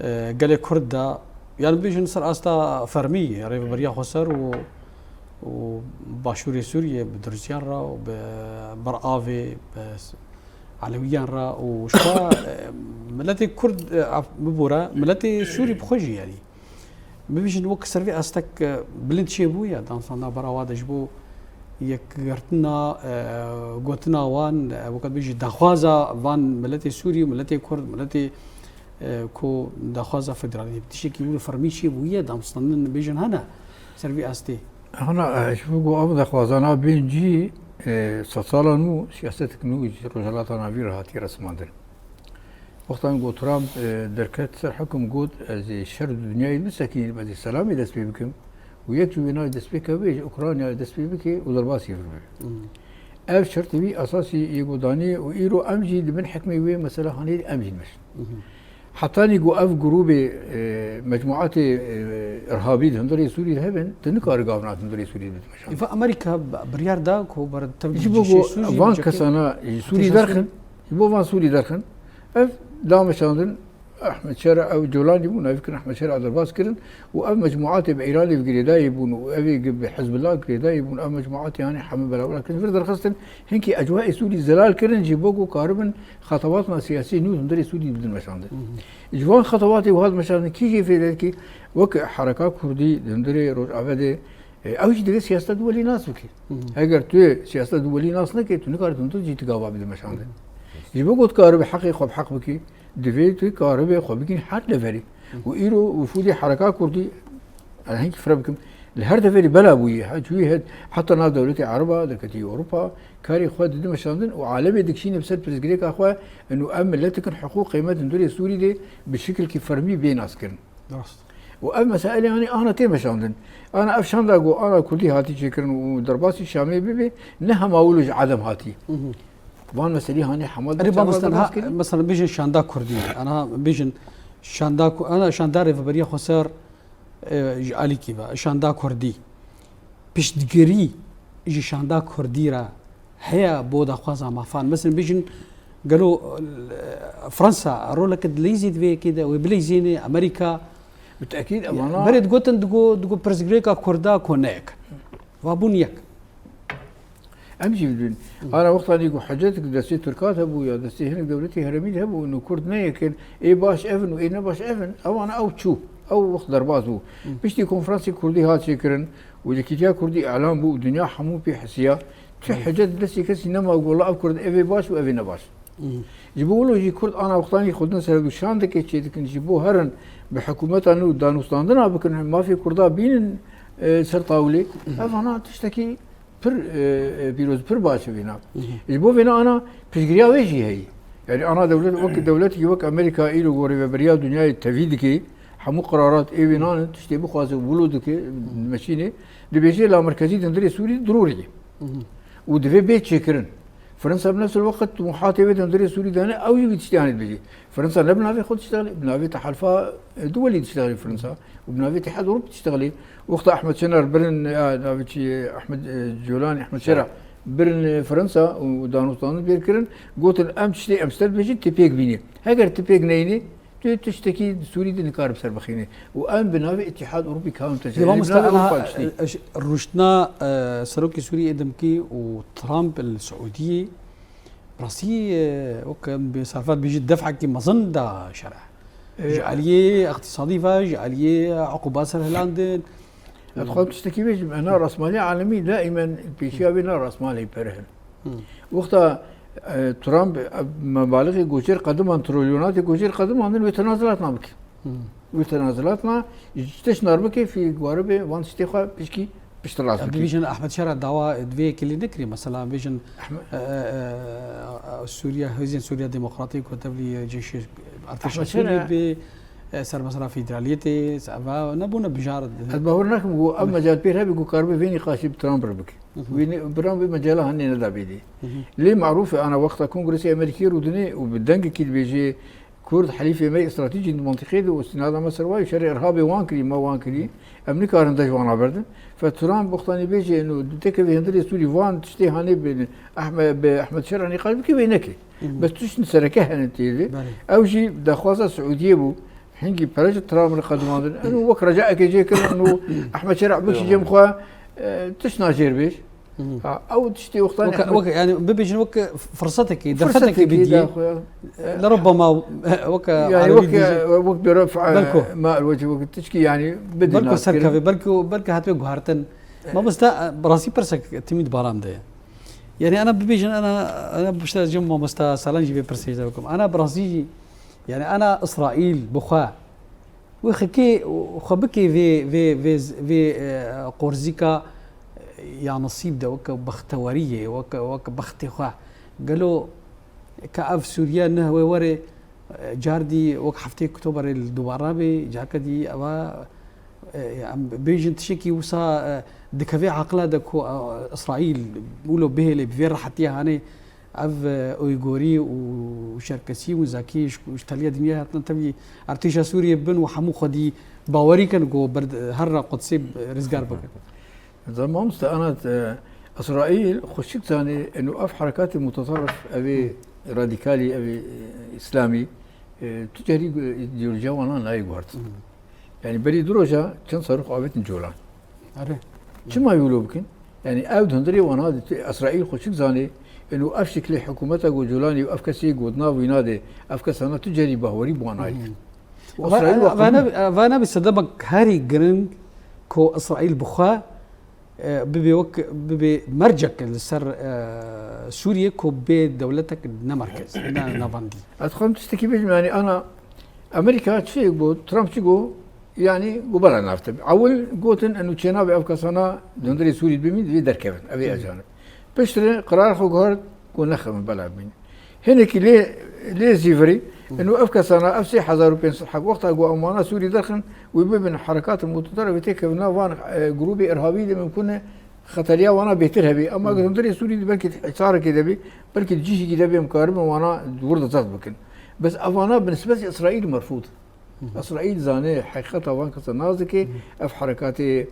e, gelê Kurd de, yani bêjin ser asta fermî Rêveberiya Xweser û, û Başûrê Sûriyê bi Dirziyan re û bi Ber Avê, bi Elewiyan re û ji xwe, e, miletê Kurd, e, af-, bibore, miletê Sûrî bi xwe jî, yanî. Bibêjin wek ser vê astek, e, bilind çêbûye, dansan navbera wa de ji bo yekgirtina, e, gotina wan, e, weke bêjî daxwaza van miletê Sûrî, miletê Kurd, miletê, e, ku daxwaza federalî, tiştekî wilo fermî çêbûye, damstandin bêjin hene ser vê astê. Hana, e, ji bo ku ev daxwazana bên cî, e, sedsala nû, siyasetek nû ji Rojhilata Navîn re hatiye resmandin. Wextan ku Trump, e, derket ser hikim, got, "Ez ê şer di dinyayê bisekînim, ez ê selamê dest pê bikim." Û yek ji wênayê destpêka wê ji Ukraynayê dest pê bike û derbasî vir bibe. Ev şertê wî esasî yê ku danî û îro em jî di bin hikmê wê mesela hanê em jî dimeşin. Hetanî ku ev grûbê, e, mecmuatê, e, irhabî di hundirê Sûrî de hebin, tu nikare gavna di hundirê Sûrî de bimeşan. Îva Amerîka b-, biryar da ku ber tev Ji bo cîşê ku Sûrî van bicekê kesana ji Sûrî derxin, ji bo van Sûrî derxin, ev dameşandin Ehmed Şera, ew Colanî bû, navî kirin Ehmed Şera derbas kirin û ev mecmuatê bi Îranê bi girêdayî bûn û ev ê bi Hizbullah girêdayî bûn, ev mecmuatê hanê hemî berabera kirin, vir derxistin, hinkî ecwayê Sûrî zelal kirin ji bo ku karibin xetabatna siyasî nû hundirê Sûrî bidin meşandin. Ji van xetabatê wiha dimeşandin, kî jê fêde dikî, wek hereka Kurdî di hundirê Rojavê de, e, ew jî divê siyaseta duwelî nas bike. Heger tu siyaseta duwelî nas neke, tu nikarî tu jî tu gava bidin meşandin. Ji bo ku tu karibe heqê xwe bi heq bikî, divê tu karibe xwe bigîn her deverî. Û îro wifûdê hereka Kurdî, ez hinkî fireh bikim, li her deverî bela bûye. He, çûyî het-, heta nav dewletê Ereba, derketî Ewropa, karê xwe didin meşandin û alemê dikişîne bi ser pirsgirêka xwe, û em miletik in, hiqûqê me di hundirê Sûrî de bi şikilkî fermî bê naskirin. Rast. Û ev meselê, yanî, ana tê meşandin. Ana ev şanda ku ana Kurdî hatî çêkirin û derbasî Şamê bibe, ne hema wilo ji edem hatî. Van meselî hanê hema Erê, derbas kirin. Mesela, bêjin şanda Kurdî. Ana bêjin şanda Ku-, ana şanda Rêveberiya Xweser, e, ji alîkî ve, şanda Kurdî. Piştgirî ji şanda Kurdî re heye bo daxwaza mafan? Mesela bêjin gelo, e, Fransa roleke dileyîzî di vê yekê de, wê bileyîzêne, Amerîka. Bi tekîd, ya, evana berê digotin digo, digo pirsgirêka Kurda ku ne yek. Va bûn yek. Em jî bidin. Ana wextanî ku hicet di destê Tirkan hebû ya destê hinek dewletê herêmî de hebû, û Kurd ne yek in, ê baş ev in û ê ne baş ev in, ewana ew çû. Ew wext derbas bû. Piştî konferansê Kurdî hat çêkirin û yekîtiya Kurdî îlan bû û dinya hemû pê hisiya, tu hicet di destê kesî nema ku wela ev Kurd ev ê baş û ev ê ne baş. Ji bo wilo jî Kurd ana wextanî xwe din ser du şandekê çêdikin, ji bo herin bi hikûmeta nû danûstandina bikin, mafê Kurda bînin, e, ser tawilê. Ev ana tiştekî Pir, e, e, pîroz, pir baş e vêna. Hı hı. Ji bo vêna ana piştgiriya wê jî heyî. Yani ana dewlet, wek dewletekî wek Amerîka îro ku rêveberiya dinyayê tevî dike, hemû qerarat ê wê nanin, tiştê bixwaze wilo dike, dimeşîne, dibêje la merkezî di hundirê Sûrî dirorî. Hı hı. Û divê bê çêkirin. Fransa bi nefs el-weqt tumuhatê wê di hundirê Sûrî de ne, ew jî vî tiştê hanê dibêje. Fransa ne bi navê xwe diştexilê, bi navê tehalfa, e, duwelî diştexilê Fransa û bi navê Îtîhad Ewropî diştexilê. Wexta Ahmed Şener birin, ya, navê çi, Ahmed, e, Colanî, Ahmed Şera birin, e, Fransa û danûstandin bêr kirin, gotin, em tiştê em ser dibêjin, tu pêk bînî. Heger tu pêk neyînî, tu tiştekî di Sûrî de nikare bi ser bixînî. Û em bi navê Îtîhad Ewropî kawin te Lê mamoste, ana, e, rûştina, e, serokê Sûriyê ê demkî û Trump li Siûdiyê, rastî, e, wek em bi sarfat bêjî defekî mezin da şerê. E, ji aliyê iqtîsadî ve, ji aliyê uquba serhilandin. Ez dixwazim tiştekî bêjim. Ena rasmalî alemî daîmen pêşiya wê na rasmalê pere hin. Hı. Wexta, e, Trump, e, mebalixê goçêr qediman, trilyonatê goçêr qediman din wê tenazilat nabike. Hı. Wê tenazilat na, ji tişt nar bike, fî guharibe van tiştê xwe pişkî piştrast bike. Bibêjin Ahmed Şera dawa divê yekê lê nekirî. Mesela bêjin, Ahmed e, e, e, Sûriya, Hêzên Sûriya Demokratî ku tevlî cêşê artêşa Ahmed Şera Sûriyê bê, e, ser mesela federaliyetê, eva nebûne bijar. Ez bawer nakim ku ev mecal pêr hebe ku karibe vê nîqaşê bi Trump re bike. Hı hı. Wê ne, Trump vê mecala hanê neda bêdê. Hı hı. Lê marûf e, ana wexta Kongresê Amerîkî rûdinê û bi dengekî dibêje, Kurd helîfê me stratejî di mintîqê de û sînada me ser wa ye, şerê irhabê wan kirî, me wan kirî. Em nikarin dej wana berdin. Fe Trump wextanê bêje, eno, dikeve hundirê Sûrî van tiştê hanê bi Ehme-, bi Ehmed Şera nîqaş bike, wê neke. Hı hı. Bes tişt sereke hene tê de. Belê. Ew jî daxwaza Siûdiyê bû. Hingî pere ji Trump re qedimandin. Eno wek recaekê jê kirin, eno Ehmed Şera bikişî cem xwe, e, tişt nacêrbêj. Hı hı. Ha, ew tiştê wextan Weke, Ehmed weke, yani bibêjin weke firsetekî, Firsetekî derfetekî bidî. daxwe. Li Rubama, weke Yani Erebî wek, dibêjin. wek bir ref-, Belko. ma, wek, wek tişkî yani bidî Belko nas kirin. serkevê, belko, belko hatibê guhartin. Mamosta, bi rastî pirsek timî di balam de ye. Yani ana bibêjin, ana, ana bişte cem mamosta Salan jî vê pirsê ji bikim. Ana bi rastî jî, yani ana Îsraîl bi xwe Wê xikê xwe bikê vê, vê, vê, vê, e, qorzîka, e, ya nesîb de, weke bexteweriyê, weke, weke bextê xwe. Gelo ka ev Sûriye neh wê were, e, car dî wek heftê Oktoberê li dubara bê, carke dî eva, e, em bêjin tişekî wisa, e, dikeve aqila de ku, e, Îsraîl wilo bihêlê bi vê rehetiyê hanê, Ev, e, Uygurî û Çerkesî û Zakî ji, ji teliya dinyayê hatine tevî artêşa Sûriyê bin û hemû xwedî bawerî kin ku ber, her ra Qudsê rizgar bikin. Zama mamoste ana, e, Îsraîl xweşik zanê, eno ev herekatê mutetarif, evê radîkalî, evê, e, îslamî, e, tu carî, e, îdeolojiya wana nayê guhartin. Yani berî du roja çend serok avêtin Colan. Are. Çima wilo bikin? Yani ew di hundirê wana de tu Îsraîl xweşik zanê, eno ev şiklê hikûmeta ku Colanî û ev kesê ku di nav wîna de, ev kesana tu carî bahwerî bi wan nayê. Û Îsraîl Va-, vaqif vana, vana bi sedema herî giring ku Îsraîl bi xwe, e, bibe wek, bibe mercek li ser, e, Sûriyê ku bê dewletek ne merkez, ne navendî. Ez dixwazim tiştekî bêjim, yani ana Amerîka çi got, Trump çi got, yani got bela navte. Ewil gotin, eno çênabe ev kesana di hundirê Sûrî bimîn, divê derkevin, ev ê ejanib. Piştre qerar xwe guhart, got nexevin bela bimîn. Hinekî lê, lê zîvirî, eno ev kesana, ev sê hezar û pênc sed heb, wexta got em wana Sûrî derxin, wê bibin herekatê mutetarif, wê têkevin nav van, e, grûbê irhabî de mimkun e, xeteriya wana bêtir hebe. Ama Hmm. hundirê Sûrî de belkî di hîsarekê de be, belkî di cihekî de be, em karibin wana di wir de zeft bikin. Bes evana bi nisbetî Îsraîl merfûd. Hı hı. Îsraîl zane heqîqeta van kesa nas dike. Hı hı. Ev herekatê,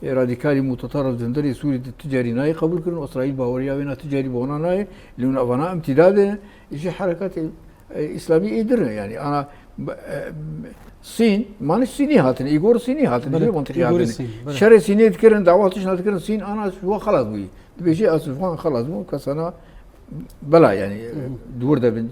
e, radîkalî mutetarif di hundirê Sûrî de tu carî nayê qebûl kirin. Îsraîl baweriya wê na tu carî bi wana nayê. Lê hûn evana imtîdad e ji herekatê e, îslamî ê dir e, yani ana, e, Sîn, maniş Sînî hatine, îgor Sînî hatine, Belê, ji wê mantîqî îgorê hatine. Sîn, belê. Şerê Sînê dikirin, dawa tişna dikirin, Sîn ana ji wan xelas bûyî. Dibêje ez ji wan xelas bûm, kesana bela yani, Hı hı. di wir de bin.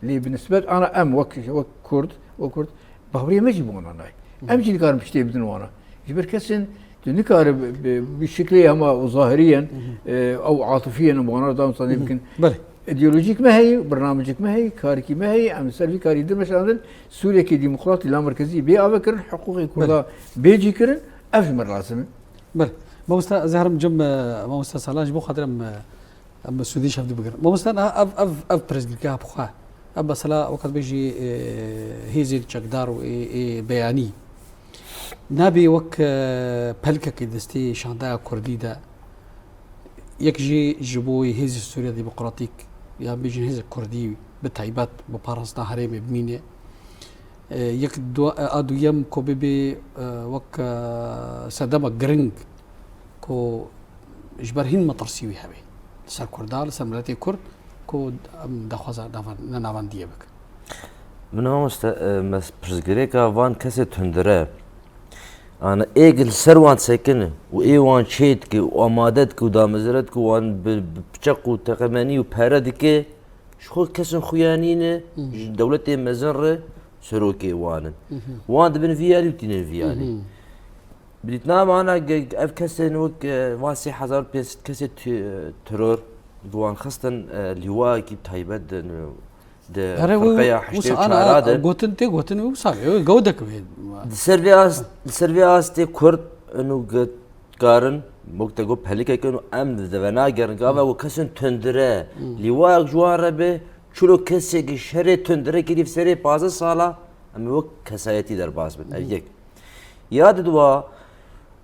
Lê bi nisbet ana em wek, wek Kurd, wek Kurd, baweriyê me jî bi wana nayê. Hı hı. Em jî nikarin piştê bidin wana. Ji ber kesên Tu nikare bi, bi, bi şiklê hema û zahirî yen, Hı hı. e, ew atifî yen, em wana da Hı hı. sanê bikin. Belê. Îdeolojîk me heye, bernamecek me heye, karikî me heye, em li ser vî karî dimeşandin, Sûriyekê demokratî, lamerkezî bê ave kirin, hiqûqê Kurda Belê. bê cî kirin, ev ji me lazim e. Belê. Mamoste, ez ê herim cem, e, mamoste Salan, ji bo xatir em, e, em sûdî şevdî bigirin. Mamoste, niha ev, ev, ev pirsgirêka bi xwe. Ev mesela wek dibêjî, e, hêzên çekdar û ê, ê beyanî. Nabê wek, e, pelkekê destê şandaya kurdî de, yek jî ji bo hêzên Sûriya Demokratîk, yan bêjin hêzên kurdî bi taybet bo parastina herêmê bimîne. E, yek du-, e, a duyem ku bibê, e, wek, e, sedema giring ku ji ber hîn metirsî wî hebe li ser Kurda, li ser miletê Kurd ku em daxwaza nava-, ne navendiyê bikin. Min mamoste, e, mes-, pirsgirêka van kesê tundire, ana ê li ser wan sekine û ê wan çê dike û amade dike û damezire dike û wan bi, bi piçeq û teqemenî û pere dike, ji xwe kesên xuya nîne, Hı. ji dewletê mezin re serokê wan in. Hı hı. Wan dibin vî alî û tînin vî alî. Hı hı. Bi dîtina me ana ge-, ev kesên wek, e, van sê hezar û pênc sed kesê tu-, teror, bi wan xistin, e, lîwayekî taybet di, di Here wê, firqeya wisa heştê û çara ana de. Gotin tê gotin wê wisa wê gewdek wê. Di ser vê ast-, di ser vê astê Kurd û ge-, karin, wek te got, pelîkek in û em di venagerin. Gava Hmm. ku kesên tundire, Hmm. lîwayek ji wan re be, çilo kesê ki şerê tundire kirî serê pazdeh sala, em ê wek kesayetî derbas bin. Ev Hmm. yek. Ya di dua,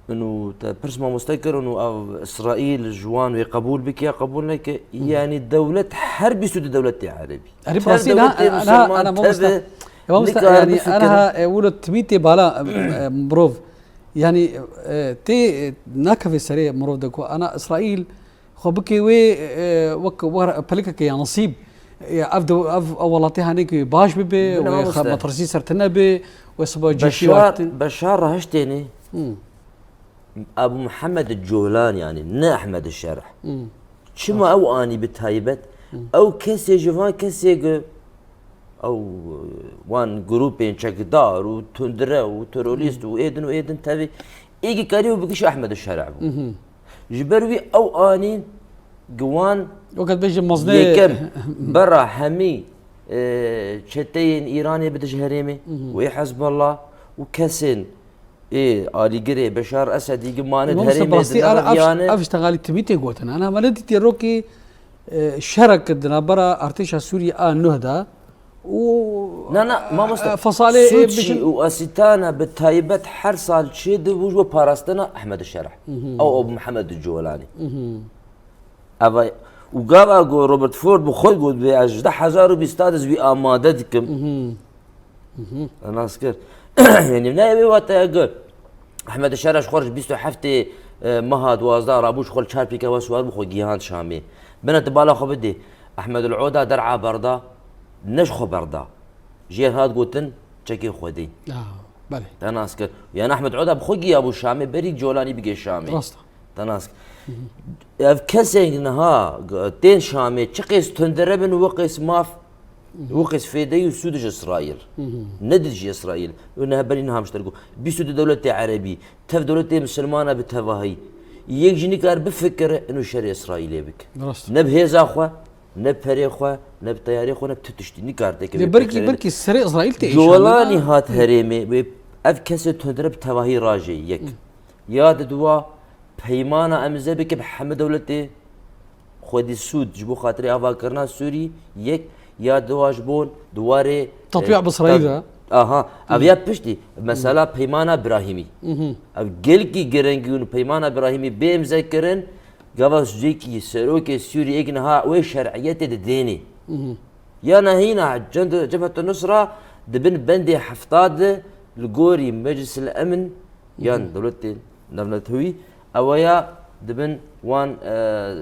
û te pirs mamoste kir û ev Îsraîl ji wan wê qebûl bike ya qebûl neke, Hmm. yanî dewlet her bîst û du dewletê erebî. Erê, Tev bi rastî, dewletê na, na, musulman na, mamoste. teve Ya, mamoste, nikare yanî, bifikire. Aniha, e, wilo timî tê bala, e, e, mirov. Yanî, e, tê, e, nakeve serê mirov de ku ana Îsraîl xwe bike wê, e, wek war-, pelikeke ya nesîb. E, ev de, ev, ev welatê hanê ku baş bibe, Bine wê mamoste. xe-, metirsî ser tine be, wê siba cîşî Beşar, wextin. Beşar rahiştêne. Hmm. Ebu Muhammed Colan, yanî ne Ehmed Şerh. Hmm. Çima ew anî bi taybet? Hmm. Ew kesê ji van kesê ge-, ew, wan grûpên çekdar û tundre û terorîst Hmm. û êdin û êdin tevî êgî karî û bigişî Ehmed Şerh bû. Mhm. Ji ber wî ew anîn gi wan Wek dibêje mezinê yekem bera hemî, e, çeteyên Îranê bide ji herêmê Mhm. û ê Hezbollah û kesên ê alîgirê Beşar Esedî gi mane di Mamoste, herêmê rastî, di ana ev, neviyane. Ev ji tegalî timî tê gotin. Ana me nedîtiye rokê, e, şerek di navbera artêşa Sûriyê a nuh de û, Na, na, mamoste, e, fesalê, e, sûcî bêjin û asîtana bi taybet her sal çê dibû ji bo parastina Ehmed Şerh. Mhm. Ew, ew Mihemed Colanî. Mhm. Eva, û gava ku Robert Ford bi xwe got, "Vê ez ji deh hezar û bîst de ez wî amade dikim." Mhm. Mhm. Nas kir. Yanî ne wê wateya ku Ehmed Şerh ji xwe re ji bîst û heftê, e, meha duwazdeh rabû ji xwe li çar pîka we siwar bû xwe gihand Şamê. Bine tu bala xwe bidê. Ehmed El Oda der'a berda, ne ji xwe berda. Jê hat gotin, çekê Xwedê. Ah, belê. Te nas kir. Yanî Ehmed Oda bi xwe giya bû Şamê, berî Colanî bigê Şamê. Rast e. Te nas kir. Hı hı. Ev kesên niha tên Şamê, çi qês tundire bin û wek qês maf, Hı hı. wek qês fêdeyî û sûd ji Îsraîl. Hı hı. Ne di ji Îsraîl. Û niha berî niha mişter got. Bîst û du dewletê erebî, tev dewletê misilmana bi tevahî. Yek jî nikar bifikire û şerê Îsraîlê bike. Rast. Ne bi hêza xwe, ne perê xwe, ne bi teyarê xwe, ne bi tu tiştî. Nikar teke Lê wê belkî, pêkerê de. Belkî serê Îsraîl tê Colanî îşanî hat herêmê, wê ev kesê tundire bi tevahî rajê yek. Hı. Ya di dua peymana em zê bike bi hemî dewletê xwedî sûd ji bo xatirê avakirina Sûrî yek, ya dua ji bo di warê, Tatbîq e, bi Îsraîl tat-, de. Aha, ev Hı. ya piştî, mesela Hı. peymana Birahîmî. Hı hı. Ev gelkî girengî û peymana Birahîmî bê imze kirin, Gava ji cihekî serokê Sûriyê êk niha wê şer'iyetê di dênê. Mhm. Ya nehîna cend-, Cebhetu Nusra di bin bendê hefta de li gorî Meclisil Emn yan Mhm. dewletên navnetewî, ew ya di bin wan, e,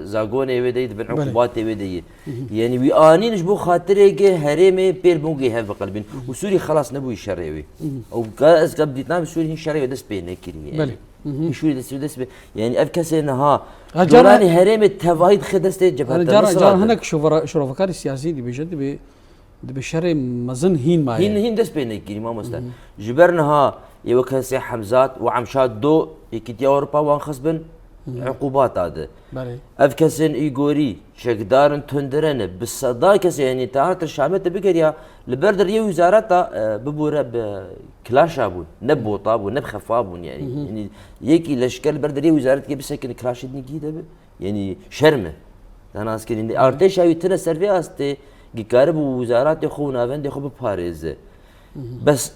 zagonê wê de yî, di bin Belê. Ukubatê wê de yî. Mhm. Yanî wî anîn ji bo xatirê ge herêmê pêl bûn ge hev biqelbîn. Mhm. Û Sûrî xelas nebûyî şerê wê. Mhm. Ew ga-, ez gab dîtina bi Sûrî hîn şerê wê dest pê nekirî. Belê. Mhm. Hîn Sûrî dest, dest pê. Yanî ev kesê niha Ha, cara Colanî herêmê tevahî dixe destê Cebheta Nusra de. Hinek şovara-, şorovkarê siyasî dibêje, dibê, dibê şerê mezin hîn maye. Hîn, hîn dest pê nekirî mamoste. Mhm. Ji ber niha yê wek kesê Hemzat û Emşad Do Yekîtiya Ewropa wan xist bin, Uqubata de. Belê. Ev kesên îgorî çekdarên tundire ne. Bi seda kesê, yanî te hatir Şamê te bigeriya, li ber de riyê wizareta, e, bibûre bi kilaşa bûn, ne bota bûn, ne bi xefa bûn, yanî. Yanî yekî leşker li ber de riyê wizaretkê bisekine, kilaşê din gî de bi. Yanî şerm e. Te nas kirî. Artêşa wî tine ser vê astê, gikare bi wizaretê xwe û navendê xwe biparêze. Bes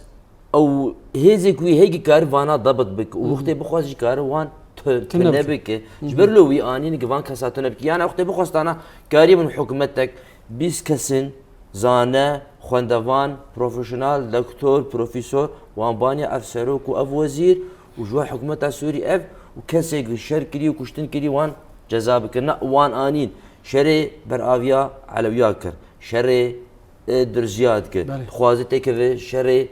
ew hêzê ku wî heye kare vana dabit bike û wextê bixwaz jî kare wan tu-, tune bike. Ji ber lo wî anîn ki van kesa tune bike. Yan wextê bixwastana karî min hikûmetek bîst kesin zane, xwendevan, profesyonel, doktor, profesor, wan baniye ev serok û ev wezîr û ji we hikûmeta Sûrî ev û kesê ku şer kirî û kuştin kirî wan ceza bike. Na, wan anîn. Şerê beraviya Elewiya kir. Şerê e, Durziya dike. Belê. Dixwaze têkeve şerê,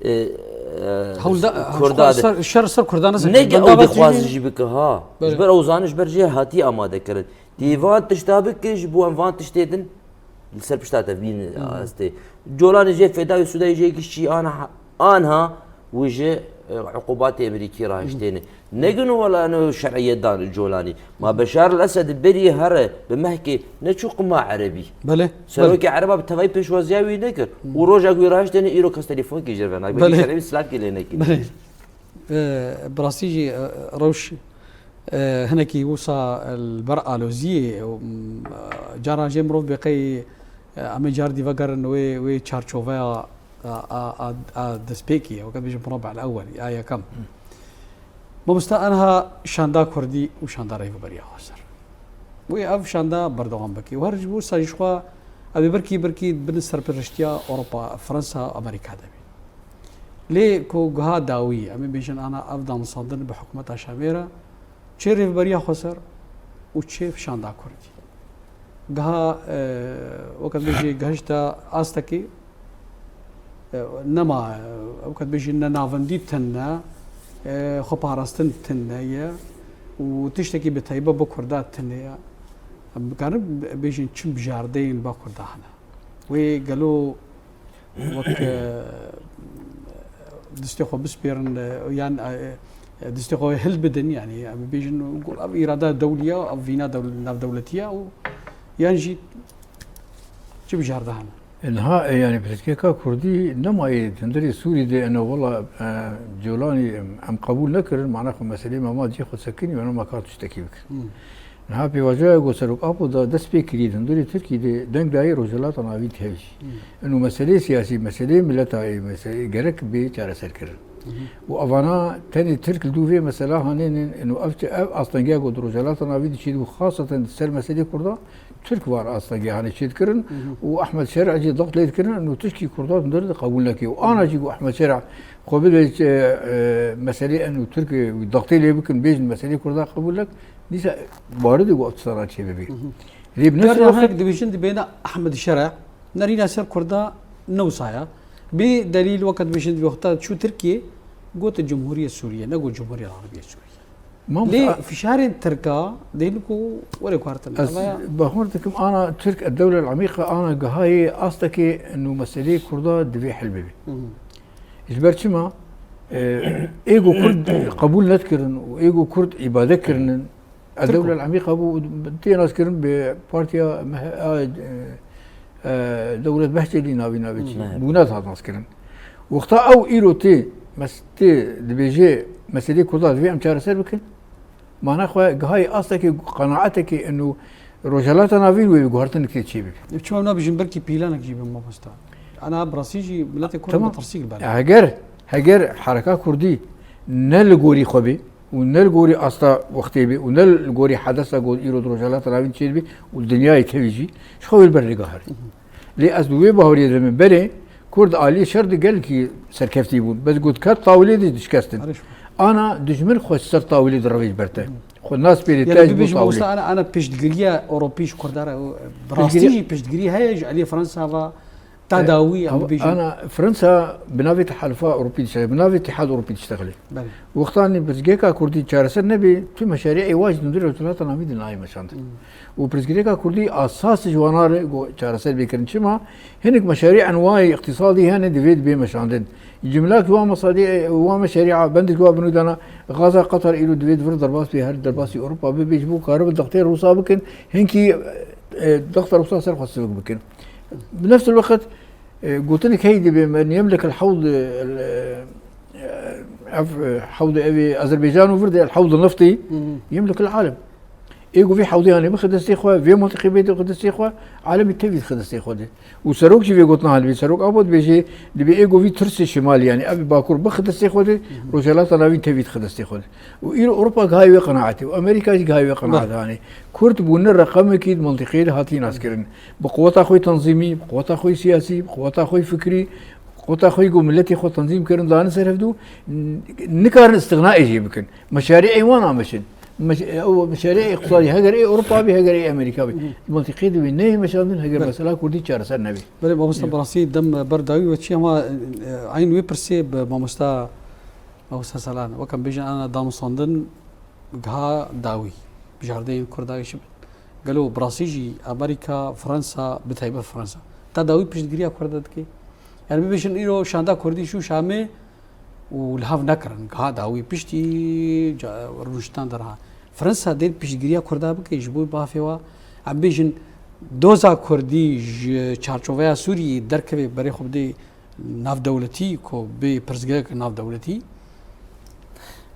e, e, Hewlda-, Kurda hewlda-, de. Ser, şer ser Kurdan ne Ne ki ew dixwaze jî bike, ha. Belê. Ji ber ew zanin, ji ber jê hatiye amade kirin. Tê van tişta bike, ji bo em van tiştê din li ser pişta te bîn astê. Colanê jê fêda û sûdayê jê giştî anha, anha û ji, e, uqubatê Amerîkî rahiştêne. Negin wela eno şer'iyet dan Colanî. Ma Beşar el-Esed berî here bi mehkê neçû qima Erebî. Belê, Serokê belê. Ereba bi tevayî pêşwaziya wî nekir. Û roja ku wî rahiştêne îro kes telefonkî jê ve nake. Belê. Belkî şer'î silavkî lê nekî. Belê. E, bi rastî jî, e, rewş, e, hinekî wisa li ber aloziyê, e, cara jê mirov bê qey, e, em ê car dî vegerin wê, wê çarçoveya a, a, a, a destpêkê ye, weke bêjin murabba el-ewwel, ya yekem. Mamosta, aniha şanda kurdî û şanda rêveberiya Xweser. Wê ev şanda berdewam bike. Û her ji bo sa jî jixwe ev ê birkî birkî bin serpiriştiya Ewropa, Fransa, Amerîka de bî. Lê ku giha dawî, em ê bêjin ana ev damsandin bi hikûmeta Şamê re, çê rêveberiya Xweser û çê şanda kurdî. Giha, e, weke bêjî gihişta astekê, e, nema, e, weke bêjî ne navendî tune, e, xweparastin tune ye û tiştekî bi taybet bi Kurda tune ye. Em dikarin bêjin çi bijardeyên ba Kurda hene. Wê gelo wek, e, destê xwe bispêrin, e, yan, e, e, destê xwe hil bidin, yanî, em bêjin, ev îrada dewlî ya, ev vîna dewl-, navdewletî ya û yan jî çi bijarde hene? E, niha, e, yanî, pirsgirêka kurdî nema yê hundirê Sûrî de, eno, wela, e, Colanî, em, em qebûl nekirin, mana xwe meselê me ma cê xwe sekinî, eno, ma kar tiştekî bikin. Niha pêvajoya ku Serok Apo da dest pê kirî di hundirê Tirkî de deng dayê Rojhilata Navîn tevî. Ino meseleyê siyasî, meseleyê mileta yê, meseleyê gerek bê çareserkirin. Û evana tenê Tirk li dû vê mesela hanênin, ino ev, ev astengiya ku di Rojhilata Navîn de çêdibû, xaseten di ser meselê Kurda, Tirk van astengê hanê çêdikirin û Ehmed Şer'e jî daxt lê dikirin, ino tişkî Kurda di hundirê de qebûl neke. Û ana jî ku Ehmed Şer'e xwe bide, e, e, meselê eno Tirk, e, daxtê lê bikin, bêjin meselê Kurda qebûl nek, Dîsa baridê ku ev tiştana çêbibî. Lê bi Her nefs niha wextê dibêjin dibêne Ehmed Şer'e, nerîna ser Kurda ne wisa ya. Bê delîl weke dibêjin di wexta çû Tirkiye, gote Cumhuriyet Suriye, ne got Cumhuriyet Arabiye Suriye. Mam Lê a- fişarên Tirka dêlin ku were kuartin. Ez Eva ya. Bawer dikim ana Tirk ed dewle el-emîqa ana gihayê astekê eno meseleyê Kurda divê hel bibî. Ji ber çima, e, êgo Kurd qebûl nedikirin û êgo Kurd îbade kirinin, Tirko. Edewle el-Emîqa bû, tê naskirin bi partiya Meh-, a, e, e, Dewlet Behçelî navî navê çi? Hmm. Bûna dihat naskirin. Wexta ew îro tê, mes-, tê dibêje meselê Kurda divê em çareser bikin. Mana xwe gihayê astekê, qenaetekê eno Rojhelata Navîn wê guhertinek tê çêbibe. Çima em nabêjin belkî pîlanek jî be mamosta? Ana bi rastî jî miletê Kurd Tamam. metirsî li ber. Heger, heger hereka Kurdî ne li gorî xwe bê û ne li gorî asta wextê bê û ne li gorî hedesa ku îro di Rojhelata Navîn çêdibê û dinyayê tevî jî ji xwe wê li ber nêgahirî. Lê ez di wê baweriyê de me berê Kurd aliyê şer de gelekî serkeftî bûn. Bes got ket tawilê de dişkestin. Erê şo. Ana dijmin xwe ser tawilê direvê ji ber te. Xwe naspêrê Yani te ji bo bibêjim tawilê. Wisa ana, ana piştgiriya Ewropî ji Kurda re, bi rastî Piştgiriya jî piştgirî heye ji aliyê Fransa ve. Dawî, em Ama bibêjin. Ana Fransa bi navê Tehalufa Ewropî diştexile, bi navê Îtihad Ewropî diştexile. Belê. Wextanî pirsgirêka Kurdî çareser nebe, tu meşarî ê wa jî di nû rewşelata navîn de nayê meşandin. Hmm. Û pirsgirêka Kurdî asas ji wana re go çareser bê kirin. Çima? Hinek meşarî enwayê îqtîsadî hene, divê dibê meşandin. Cimlak wa mesadî, wa meşarî a, bendek wa binû dana, gaza Qatar îro divê di vir derbas bê, her derbasî Ewropa bibe, ji bo karibe dextê Rûsa bikin, hinkî, e, dexta Rûsa ser xwe sivik bikin. Bi nefs el-wext, e, gotinek heyî dibe, men yemlek el-hewd, e, ev, e, hewd ev ê Azerbaycan û vir de el-hewd el-neftî, Hı hı. yemlek el-alem. Ê ku vî hewdiyanê bixe destê xwe, vê mintîqê bêde xwe destê xwe, alemî tevî dixe destê xwe de. Û serok jî vê gotina hilbî, serok Abo dibêje, dibê ê ku vî tirsê şimalî, yanî ev bakur bixe destê xwe de, Hı hı. Rojhelata Navîn tevî dixe destê xwe de. Û îro Ewropa gihayê wê qenaetê û Amerîka jî gihayê wê qenaetê Beh. anê. Kurd bûne reqemekî di mintîqeyê de hatî naskirin. Bi quweta xwe yê tenzîmî, bi quweta xwe yê siyasî, bi quweta xwe yê fikrî, bi quweta xwe yê ku miletê xwe tenzîm kirin, dane ser hevdû, n-, nikarin îstixnayê jê bikin. Meşarî ê wan ameşin. Meş-, ew meşarî îqtisadî heger ê Ewropa bî, heger ê Amerîka bî. Hı. Mintîqê divê neyê meşandin, heger Belê. mesela Kurdî çareser nebî. Belê, mamosta Yok. Bi rastî dem ber dawî we çi, ama, e, eyn wê pirsê bi mamosta Mamosta Selan, weke em bêjin ana damusandin giha dawî, bijardeyên Kurda jî bin. Gelo bi rastî jî Amerîka, Fransa, bi taybet Fransa, ta dawî piştgiriya Kurda dike? Yani bibêjin îro şanda Kurdî çû Şamê û li hev nekirin. Giha dawî piştî ca-, rûniştan derha. Fransa dê piştgiriya Kurda bike ji bo bafê wa. Em bêjin doza Kurdî ji çarçoveya Sûriyê derkeve berê xwe bidê navdewletî, ku bê pirsgirêk navdewletî?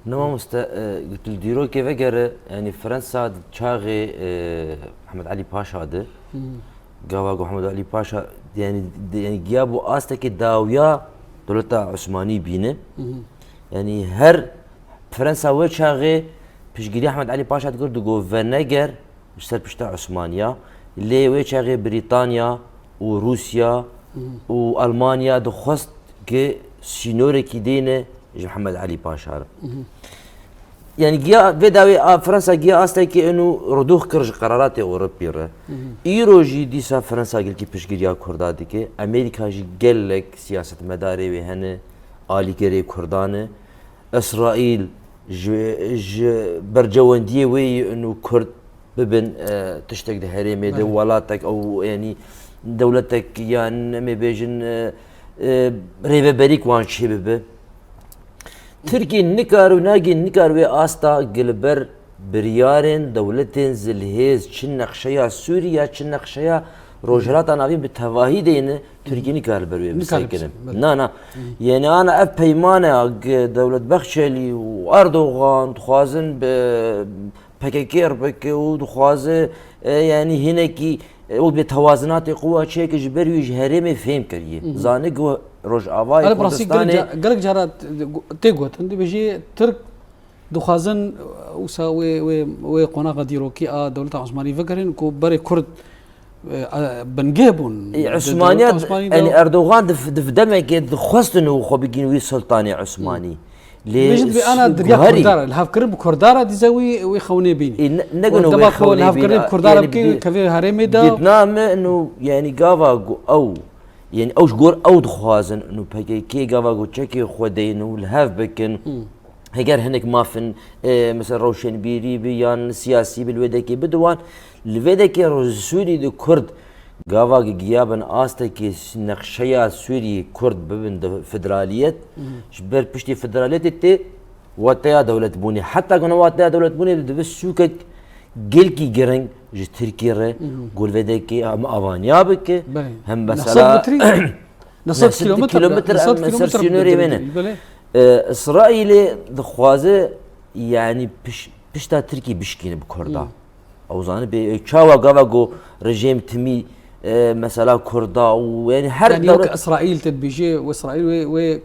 Ne mamoste, e, tu li dîrokê vegere, yanî Fransa di çaxê, e, Mihemed Elî Paşa de, Hmm. gava ku Mihemed Elî Paşa, yanî, de, yanî giya bû astekê dawiya dewleta Osmanî bîne. Hmm. Yanî her Fransa wê çaxê piştgiriya Mihemed Elî Paşa dikir, digot, veneger, ji ser pişta Osmaniya, lê wê çaxê Brîtanya û Rûsya Hı hı. û Almanya dixwest ki sînorekî dêne ji Mihemed Elî Paşa re. Hı hı. Yani giya vê dawê a Fransa giya astekî eno rûdûx kir ji qeraratê Ewropî re. Hı hı. Îro jî dîsa Fransa gelkî piştgiriya Kurda dike. Amerîka jî gelek siyasetmedarê wê hene, alîgirê Kurdan e. Îsraîl ji, ji bercewendiyê wê yî û Kurd bibin, e, tiştek di herêmê de, Belê. welatek ew, yanî dewletek yan em ê bêjin, e, e, rêveberîk wan çêbibe. Tirkî nikar û nagî nikar wê asta gilber biryarên dewletên zilhêz çi nexşeya Sûriya, çi nexşeya Rojhilata Navîn bi tevahî deyne, Tirkî nikare li ber wê Nikare bisekine. bisekine, belê. Na, na. Hı. Yanî ana ev peymane a g-, Dewlet Bexçelî û Erdogan dixwazin bi P K K re bike û dixwaze, e, yanî hinekî, e, wek bê tewazinatê quwa çêke ji ber wî ji herêmê fêm kiriye. Hı hı. Zane ku Rojavayê Erê, bi rastî gelek Kurdistanê ca-, gelek cara t-, tê gotin, dibêjî Tirk Dixwazin, e, wisa wê, wê, wê qonaxa dîrokî a dewleta Osmanî vegerin ku berê Kurd, e, e, bingeh bûn. E, Di Osmaniya, dewleta Osmanî de yani Erdogan di, di demekê dixwestin û xwe bigîn wî Sultanê Osmanî. Lê Bêjin bi ana s-, dirya guherî. Kurdara, li hevkirin bi Kurdara dîze wî, wî xewnê bînî. E, ne, ne Û guna dema wê ku li xewnê hevkirin bînî. bi Kurdara Yani bikî, bi-, kevê herêmê de. Dîtina me ino, yani gava ku ew, yani ew ji gor ew dixwazin ino P K K gava ku çekê xwe deyin û li hev bikin. Hı. Heger hinek mafin, e, mesela rewşenbîrî bi yan siyasî bi li wê dekê bidin wan, li vê dekê Roj-, Sûrî de Kurd gava gi-, giya bin astekê s-, nexşeya Sûrî Kurd bibin de federaliyet, Hı hı. ji ber piştî federaliyetê tê wateya dewletbûnê. Heta ku ne wateya dewletbûnê de dibe sûkek gelkî giring ji Tirkî re Hı hı. ku li vê dekê hem avaniya bike, Belê. hem Nehsed mesela metrî? Nehsed kilometre, kilometre nehsed em ser kilometre sînorê wê ne. Belê. E, Îsraîlê dixwaze, yani piş-, pişta Tirkî bişkîne bi Kurda. Hmm. Ew zane bê, e, çawa gava ku rejîm timî, e, mesela Kurda û yani her Yani dewlet yok Îsraîl te dibêje, û Îsraîl wê, wê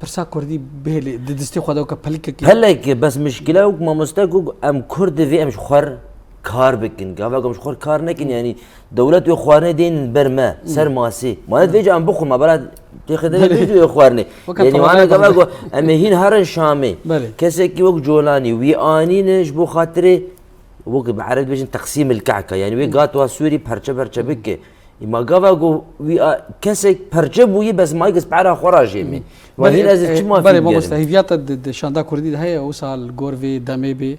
pirsa Kurdî bihêle, di destê xwe de weke pelikekê. Pelek, bes mişkile wek mamoste ku em Kurd divê em ji xwe re kar bikin. Gava ku em ji xwe re kar nekin, yani dewlet wê xwarinê dên ber me, ser masê. Ma ne dibêje em bixwin, ma bela têxê de Belê. bêjî wê xwarinê. Weke Yani tewaya wana gava dewlet. ku em ê hîn herin Şamê. Belê. Kesekî wek Colanî wî anîne ji bo xatirê wek bi Ereb dibêjin teqsîm il kehka. Yani wê gatwa Sûrî perçe perçe bike. Îma gava ku wî a, kesek perçe bûyî, bes ma giz pera xwe ra jêmî. Wa hîn ez ê çima fî bigerim? Hêviya te di, di şanda kurdî de heye, wisa li gor vê demê bê,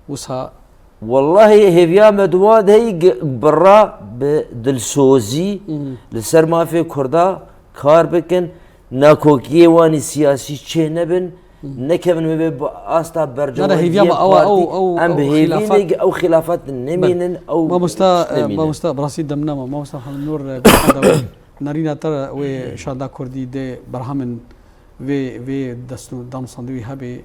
wisa. Wellahî hêviya me di wan de heye, bira bi dilsozî li ser mafê kurda kar bikin, nakokiyê wan î siyasî çê nebin, nekevin wê bi asta bercewendiyê partî. Em bi hêvî ne ew xilafat nemînin, ew mamosta, mamosta, bi rastî dem nema. Mamosta Hemdnûr, e, nerîna te wê şanda kurdî dê berhemin vê, vê dest û danûstandî wî hebê.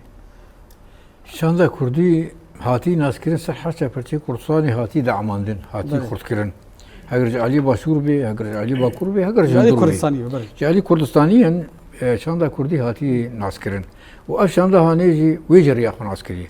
Şanda kurdî hatî naskirin ser her çar perçeyê Kurdistanê hatî deamandin, hatî xurtkirin. Heger ji alî Başûr bê, heger ji alî Bakur bê, heger ji Hundir bê. Ji alî Kurdistanî yên, e, şanda kurdî hatî naskirin. Û ev şanda hanê jî wê ceriya xwe nas kiriye.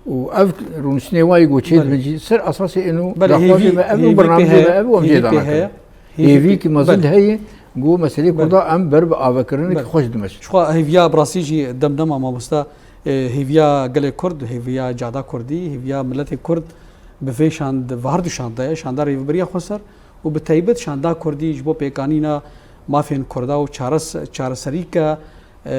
Û ev rûniştinê wayî ku çêdibin jî ser esasê êno daxwazê me ev û bernameyê me ev û em jê dana kirin. Hêvîkî mezin heye ku meselê kurda em ber bi avekirinekî xweş dimeşin. Çixwe hêviya bi rastî jî dem nema mamosta, e, hêviya gelê kurd, hêviya cada kurdî, hêviya miletê kurd bi vê şand, bi her du şandeyê, şanda rêveberiya xweser û bi taybet şanda kurdî ji bo pêkanîna mafên kurda û çares-, çareserîke, e,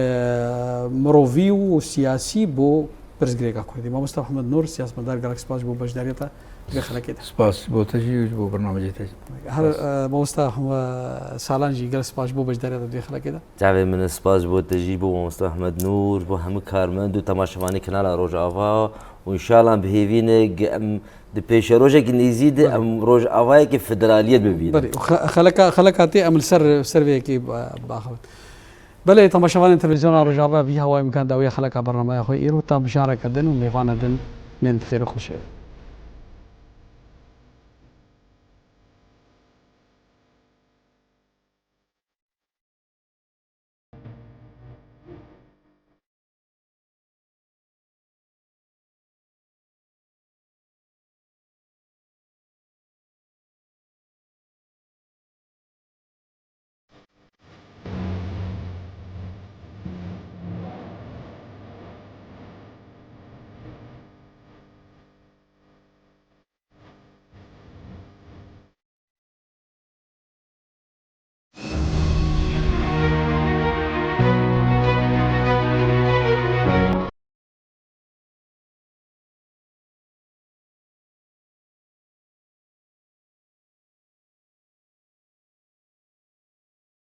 mirovî û siyasî bo pirsgirêka kurdî. Mamosta Hemdnûr, siyasetmedar, gelek spas ji bo beşdariya te di vê xelekê de. Spas bo te jî û ji bo bernamecê te jî. Her, e, mamosta Hemdnûr Salan jî gelek spas ji bo beşdariya te di vê xelekê de. Çavê min e, spas ji bo te jî, ji bo mamosta Hemdnûr, ji bo hemû karmend û temaşevanê kanala Rojava û înşallah bi hêvî ne em di pêşerojekî nêzî de em Rojavayekî federaliyet bibînin. Belê, xeleka, xeleka tê em li ser, ser vê yekê biaxivin. Belê, temaşevanên televîzyona Rojava, vî hawayê em kan dawiya xeleka bernameya xwe îro ta mijareke din û mêvana din bên bi xêr û xweşê.